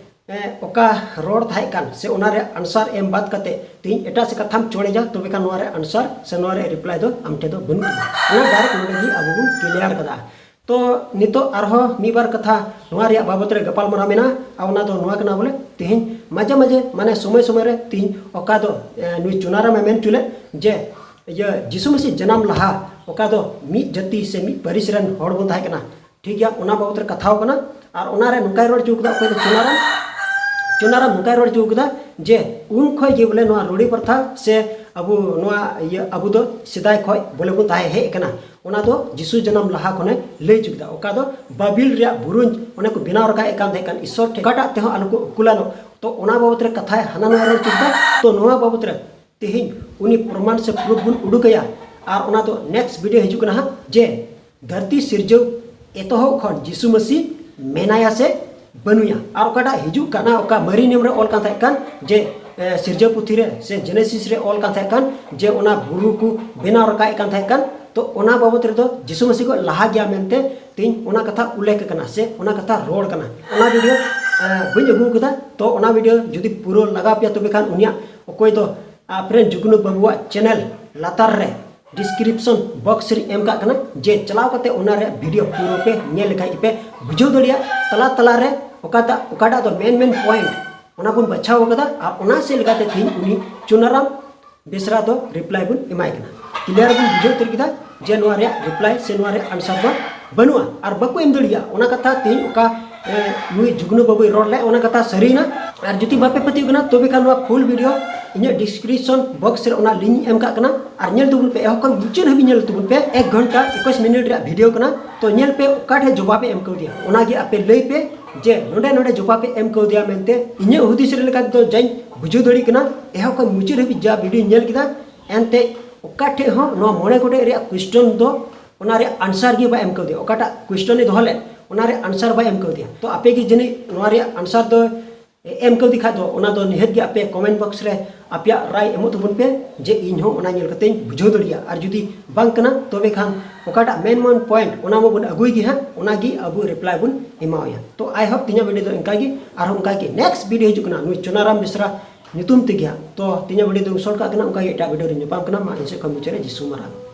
ᱮ, ᱚᱠᱟ ᱨᱚᱲ ᱛᱟᱦᱮᱸ ᱠᱟᱱ ᱥᱮ ᱚᱱᱟ ᱨᱮᱭᱟᱜ answer ᱮᱢ ᱵᱟᱫ ᱠᱟᱛᱮ ᱛᱮᱦᱮᱧ ᱮᱴᱟᱜ ᱥᱮᱫ ᱠᱟᱛᱷᱟᱢ ᱪᱚᱲᱮᱡᱟ, ᱛᱚᱵᱮ ᱠᱷᱟᱱ ᱱᱚᱣᱟ ᱨᱮᱭᱟᱜ answer ᱥᱮ ᱱᱚᱣᱟ ᱨᱮᱭᱟᱜ reply ᱫᱚ ᱟᱢ ᱴᱷᱮᱱ ᱫᱚ ᱵᱟᱹᱱᱩᱜ ᱛᱟᱢᱟ᱾ ᱚᱱᱟ direct ᱱᱚᱰᱮ ᱜᱮ ᱟᱵᱚ ᱵᱚᱱ clear ᱠᱟᱫᱟ᱾ ᱛᱚ ᱱᱤᱛᱚᱜ ᱟᱨᱦᱚᱸ ᱢᱤᱫ ᱵᱟᱨ ᱠᱟᱛᱷᱟ ᱱᱚᱣᱟ ᱨᱮᱭᱟᱜ ᱵᱟᱵᱚᱛ ᱨᱮ ᱜᱟᱯᱟᱞᱢᱟᱨᱟᱣ ᱢᱮᱱᱟᱜᱼᱟ, ᱟᱨ ᱚᱱᱟ ᱫᱚ ᱱᱚᱣᱟ ᱠᱟᱱᱟ ᱵᱚᱞᱮ, ᱛᱮᱦᱮᱧ ᱢᱟᱡᱷᱮ ᱢᱟᱡᱷᱮ ᱢᱟᱱᱮ ᱥᱚᱢᱚᱭ ᱥᱚᱢᱚᱭ ᱨᱮ ᱛᱮᱦᱮᱧ ᱚᱠᱟ ᱫᱚ, ᱮ, ᱱᱩᱭ ᱪᱩᱱᱟᱨᱟᱢ ᱮ ᱢᱮᱱ ᱦᱚᱪᱚ ᱞᱮᱫ ᱡᱮ ᱤᱭᱟᱹ ᱡᱤᱥᱩ ᱢᱟᱹᱥᱤ ᱡᱟᱱᱟᱢ ᱞᱟᱦᱟ ᱚᱠᱟ ᱫᱚ ᱢᱤᱫ ᱡᱟᱹᱛᱤ ᱥᱮ ᱢᱤᱫ ᱯᱟᱹᱨᱤᱥ ᱨᱮᱱ ᱦᱚᱲ ᱵᱚᱱ ᱛᱟᱦᱮᱸ ᱠᱟᱱᱟ, ᱴᱷᱤᱠ ᱜᱮᱭᱟ, ᱚᱱᱟ ᱵᱟᱵᱚᱛ ᱨᱮ ᱠᱟᱛᱷᱟᱣ ᱠᱟᱱᱟ᱾ ᱟᱨ ᱚᱱᱟ ᱨᱮ ᱱᱚᱝᱠᱟᱭ ᱨᱚᱲ ᱦᱚᱪᱚ ᱠᱟᱫᱟ, ᱚᱠᱚᱭ ᱫᱚ ᱪᱩᱱᱟᱨᱟᱢ, ᱪᱩᱱᱟᱨᱟᱢ ᱱᱚᱝᱠᱟᱭ ᱨᱚᱲ ᱦᱚᱪᱚ ᱠᱟᱫᱟ ᱡᱮ ᱩᱱ ᱠᱷᱚᱡ ᱜᱮ ᱵᱚᱞᱮ ᱱᱚᱣᱟ ᱨᱩᱲᱤ ᱯᱨᱚᱛᱷᱟ ᱥᱮ ᱟᱵᱚ ᱱᱚᱣᱟ ᱤᱭᱟᱹ ᱟᱵᱚ ᱫᱚ ᱥᱮᱫᱟᱭ ᱠᱷᱚᱡ ᱵᱚᱞᱮ ᱵᱚᱱ ᱛᱟᱦᱮᱸ ᱦᱮᱡ ᱟᱠᱟᱱᱟ᱾ ᱚᱱᱟ ᱫᱚ ᱡᱤᱥᱩ ᱡᱟᱱᱟᱢ ᱞᱟᱦᱟ ᱠᱷᱚᱱᱮ ᱞᱟᱹᱭ ᱦᱚᱪᱚ ᱠᱮᱫᱟ᱾ ᱚᱠᱟ ᱫᱚ ᱵᱟᱵᱤᱞ ᱨᱮᱭᱟᱜ ᱵᱩᱨᱩᱧ ᱚᱱᱮ ᱠᱚ ᱵᱮᱱᱟᱣ ᱨᱟᱠᱟᱵ ᱮᱫ ᱠᱟᱱ ᱛᱟᱦᱮᱸ ᱠᱟᱱ ᱤᱥᱥᱚᱨ ᱴᱷᱮᱱ, ᱚᱠᱟᱴᱟᱜ ᱛᱮᱦᱚᱸ ᱟᱞᱚ ᱠᱚ ᱩᱠᱩᱞᱟᱱᱚᱜ᱾ ᱛᱚ ᱚᱱᱟ ᱵᱟᱵᱚᱛ ᱨᱮ ᱠᱟᱛᱷᱟᱭ ᱦᱟᱱᱟ ᱱᱚᱣᱟ ᱨᱚᱲ ᱦᱚᱪᱚ ᱠᱮᱫᱟ᱾ ᱛᱚ ᱱᱚᱣᱟ ᱵᱟᱵᱚᱛ ᱨᱮ ᱛᱮᱦᱮᱧ ᱩᱱᱤ ᱯᱨᱚᱢᱟᱱ ᱥᱮ proof ᱵᱚᱱ ᱩᱰᱩᱠᱟᱭᱟ᱾ ᱟᱨ ᱚᱱᱟ ᱫᱚ next video ᱦᱤᱡᱩᱜ ᱠᱟᱱᱟ ᱦᱟᱸᱜ, ᱡᱮ ᱫᱷᱟᱹᱨᱛᱤ ᱥᱤᱨᱡᱟᱹᱣ ᱮᱛᱚᱦᱚᱵ ᱠᱷᱚᱱ ᱡᱤᱥᱩ ᱢᱟᱹᱥᱤ ᱢᱮᱱᱟᱭᱟ ᱥᱮ ᱵᱟᱹᱱᱩᱭᱟ᱾ ᱟᱨ ᱚᱠᱟᱴᱟᱜ ᱦᱤᱡᱩᱜ ᱠᱟᱱᱟ, ᱚᱠᱟ ᱢᱟᱨᱮ ᱱᱤᱭᱚᱢ ᱨᱮ ᱚᱞ ᱠᱟᱱ ᱛᱟᱦᱮᱸ ᱠᱟᱱ ᱡᱮ, ᱮ, ᱥᱤᱨᱡᱟᱹᱣ ᱯᱩᱛᱷᱤ ᱨᱮ ᱥᱮ Genesis ᱨᱮ ᱚᱞ ᱠᱟᱱ ᱛᱟᱦᱮᱸ ᱠᱟᱱ ᱡᱮ ᱚᱱᱟ ᱵᱩᱨᱩ ᱠᱚ ᱵᱮᱱᱟᱣ ᱨᱟᱠᱟᱵ ᱮᱫ ᱠᱟᱱ ᱛᱟᱦᱮᱸ ᱠᱟᱱ, ᱛᱚ ᱚᱱᱟ ᱵᱟᱵᱚᱛ ᱨᱮᱫᱚ ᱡᱤᱥᱩ ᱢᱟᱹᱥᱤ ᱠᱷᱚᱱ ᱞᱟᱦᱟ ᱜᱮᱭᱟ ᱢᱮᱱᱛᱮ ᱛᱮᱦᱮᱧ ᱚᱱᱟ ᱠᱟᱛᱷᱟ ᱩᱞᱞᱮᱠᱷ ᱟᱠᱟᱱᱟ ᱥᱮ ᱚᱱᱟ ᱠᱟᱛᱷᱟ ᱨᱚᱲ ᱠᱟᱱᱟ᱾ ᱚᱱᱟ video, ᱮ, ᱵᱟᱹᱧ ᱟᱹᱜᱩ ᱟᱠᱟᱫᱟ᱾ ᱛᱚ ᱚᱱᱟ video ᱡᱩᱫᱤ ᱯᱩᱨᱟᱹ ᱞᱟᱜᱟᱣ ᱯᱮᱭᱟ, ᱛᱚᱵᱮ ᱠᱷᱟᱱ ᱩᱱᱤᱭᱟᱜ ᱚᱠᱚᱭ ᱫᱚ ᱟᱯᱮᱨᱮᱱ ᱡᱩᱜᱽᱱᱩ ᱵᱟᱹᱵᱩᱣᱟᱜ channel ᱞᱟᱛᱟᱨ ᱨᱮ description box ᱨᱮ ᱮᱢ ᱠᱟᱜ ᱠᱟᱱᱟ, ᱡᱮ ᱪᱟᱞᱟᱣ ᱠᱟᱛᱮ ᱚᱱᱟ ᱨᱮᱭᱟᱜ video ᱯᱩᱨᱟᱹ ᱯᱮ ᱧᱮᱞ ᱞᱮᱠᱷᱟᱡ ᱜᱮᱯᱮ ᱵᱩᱡᱷᱟᱹᱣ ᱫᱟᱲᱮᱭᱟᱜᱼᱟ᱾ ᱛᱟᱞᱟ ᱛᱟᱞᱟ ᱨᱮ ᱚᱠᱟᱴᱟᱜ, ᱚᱠᱟᱴᱟᱜ ᱫᱚ main main point ᱚᱱᱟ ᱵᱚᱱ ᱵᱟᱪᱷᱟᱣ ᱠᱟᱫᱟ, ᱟᱨ ᱚᱱᱟ ᱥᱮᱫ ᱞᱮᱠᱟᱛᱮ ᱛᱮᱦᱮᱧ ᱩᱱᱤ ᱪᱩᱱᱟᱨᱟᱢ ᱵᱮᱥᱨᱟ ᱫᱚ reply ᱵᱚᱱ ᱮᱢᱟᱭ ᱠᱟᱱᱟ᱾ Clear ᱵᱚᱱ ᱵᱩᱡᱷᱟᱹᱣ ᱩᱛᱟᱹᱨ ᱠᱮᱫᱟ ᱡᱮ ᱱᱚᱣᱟ ᱨᱮᱭᱟᱜ reply ᱥᱮ ᱱᱚᱣᱟ ᱨᱮᱭᱟᱜ answer ᱫᱚ ᱵᱟᱹᱱᱩᱜᱼᱟ ᱟᱨ ᱵᱟᱠᱚ ᱮᱢ ᱫᱟᱲᱮᱭᱟᱜᱼᱟ᱾ ᱚᱱᱟ ᱠᱟᱛᱷᱟ ᱛᱮᱦᱮᱧ ᱚᱠᱟ, ᱮ, ᱱᱩᱭ ᱡᱩᱜᱽᱱᱩ ᱵᱟᱹᱵᱩᱭ ᱨᱚᱲ ᱞᱮᱫ, ᱚᱱᱟ ᱠᱟᱛᱷᱟ ᱥᱟᱹᱨᱤᱭᱮᱱᱟ᱾ ᱟᱨ ᱡᱩᱫᱤ ᱵᱟᱯᱮ ᱯᱟᱹᱛᱭᱟᱹᱜ ᱠᱟᱱᱟ, ᱛᱚᱵᱮ ᱠᱷᱟᱱ ᱱᱚᱣᱟ full video ᱤᱧᱟᱹᱜ description box ᱨᱮ ᱚᱱᱟ link ᱤᱧ ᱮᱢ ᱠᱟᱜ ᱠᱟᱱᱟ, ᱟᱨ ᱧᱮᱞ ᱛᱟᱵᱚᱱ ᱯᱮ, ᱮᱦᱚᱵ ᱠᱷᱚᱱ ᱢᱩᱪᱟᱹᱫ ᱦᱟᱹᱵᱤᱡ ᱧᱮᱞ ᱛᱟᱵᱚᱱ ᱯᱮ᱾ ᱮᱠ ᱜᱷᱚᱱᱴᱟ ᱮᱠᱩᱥ ᱢᱤᱱᱤᱴ ᱨᱮᱭᱟᱜ video ᱠᱟᱱᱟ᱾ ᱛᱚ ᱧᱮᱞ ᱯᱮ ᱚᱠᱟ ᱴᱷᱮᱡ ᱡᱚᱵᱟᱵ ᱮ ᱮᱢ ᱠᱟᱣᱫᱮᱭᱟ, ᱚᱱᱟᱜᱮ ᱟᱯᱮ ᱞᱟᱹᱭ ᱯᱮ ᱡᱮ ᱱᱚᱰᱮ, ᱱᱚᱰᱮ ᱡᱚᱵᱟᱵ ᱮ ᱮᱢ ᱠᱟᱣᱫᱮᱭᱟ ᱢᱮᱱᱛᱮ᱾ ᱤᱧᱟᱹᱜ ᱦᱩᱫᱤᱥ ᱨᱮ ᱞᱮᱠᱟ ᱛᱮᱫᱚ ᱡᱟᱧ ᱵᱩᱡᱷᱟᱹᱣ ᱫᱟᱲᱮᱭᱟᱜ ᱠᱟᱱᱟ, ᱮᱦᱚᱵ ᱠᱷᱚᱱ ᱢᱩᱪᱟᱹᱫ ᱦᱟᱹᱵᱤᱡ ᱡᱟ video ᱧᱮᱞ ᱠᱮᱫᱟ, ᱮᱱᱛᱮ ᱚᱠᱟ ᱴᱷᱮᱡ ᱦᱚᱸ ᱱᱚᱣᱟ ᱢᱚᱬᱮ ᱜᱚᱴᱮᱡ ᱨᱮᱭᱟᱜ question ᱫᱚ, ᱚᱱᱟ ᱨᱮᱭᱟᱜ answer ᱜᱮ ᱵᱟᱭ ᱮᱢ ᱠᱟᱣᱫᱮᱭᱟ᱾ ᱚᱠᱟᱴᱟᱜ question ᱮ ᱫᱚᱦᱚ ᱞᱮᱫ, ᱚᱱᱟ ᱨᱮ ᱟᱱᱥᱟᱨ ᱵᱟᱭ ᱮᱢ ᱠᱟᱣᱫᱮᱭᱟ᱾ ᱛᱚ ᱟᱯᱮ ᱜᱮ ᱡᱟᱹᱱᱤᱡ ᱱᱚᱣᱟ ᱨᱮᱭᱟᱜ ᱟᱱᱥᱟᱨ ᱫᱚ ᱮᱢ ᱠᱟᱣᱫᱮ ᱠᱷᱟᱡ ᱫᱚ ᱚᱱᱟ ᱫᱚ ᱱᱤᱦᱟᱹᱛ ᱜᱮ ᱟᱯᱮ ᱠᱚᱢᱮᱱᱴ ᱵᱚᱠᱥ ᱨᱮ ᱟᱯᱮᱭᱟᱜ ᱨᱟᱭ ᱮᱢᱚᱜ ᱛᱟᱵᱚᱱ ᱯᱮ, ᱡᱮ ᱤᱧ ᱦᱚᱸ ᱚᱱᱟ ᱧᱮᱞ ᱠᱟᱛᱮᱧ ᱵᱩᱡᱷᱟᱹᱣ ᱫᱟᱲᱮᱭᱟᱜᱼᱟ᱾ ᱟᱨ ᱡᱩᱫᱤ ᱵᱟᱝ ᱠᱟᱱᱟ, ᱛᱚᱵᱮ ᱠᱷᱟᱱ ᱚᱠᱟᱴᱟᱜ ᱢᱮᱱ ᱢᱮᱱ ᱯᱚᱭᱮᱱᱴ ᱚᱱᱟ ᱢᱟᱵᱚᱱ ᱟᱹᱜᱩᱭ ᱜᱮ ᱦᱟᱸᱜ, ᱚᱱᱟ ᱜᱮ ᱟᱵᱚ ᱨᱤᱯᱞᱟᱭ ᱵᱚᱱ ᱮᱢᱟᱣᱟᱭᱟ᱾ ᱛᱚ ᱟᱭ ᱦᱳᱯ ᱛᱮᱦᱮᱧᱟᱜ ᱵᱷᱤᱰᱤᱭᱳ ᱫᱚ ᱤᱱᱠᱟ ᱜᱮ, ᱟᱨᱦᱚᱸ ᱚᱱᱠᱟ ᱜᱮ ᱱᱮᱠᱥᱴ ᱵᱷᱤᱰᱤᱭᱳ ᱦᱤᱡᱩᱜ ᱠᱟᱱᱟ ᱱᱩᱭ ᱪᱚᱱᱟᱨᱟᱢ ᱵᱮᱥᱨᱟ ᱧᱩᱛᱩᱢ ᱛᱮᱜᱮ ᱦᱟᱸᱜ᱾ ᱛᱚ ᱛᱮᱦᱮᱧᱟᱜ ᱵᱷᱤᱰᱤᱭᱳ ᱫᱚ ᱥᱚᱨᱴ ᱠᱟᱜ ᱠᱟᱱᱟ, ᱚᱱᱠᱟ ᱜᱮ ᱮᱴᱟᱜ ᱵᱷᱤᱰᱤᱭᱳ ᱨᱮ ᱧᱟᱯᱟᱢ ᱠᱟᱱᱟ᱾ ᱢᱟ ᱤᱧ ᱥᱮᱫ ᱠᱷᱚᱱ ᱢᱩᱪᱟᱹᱫ ᱨᱮ ᱡᱤᱥᱩ ᱢᱟᱨᱟᱝ᱾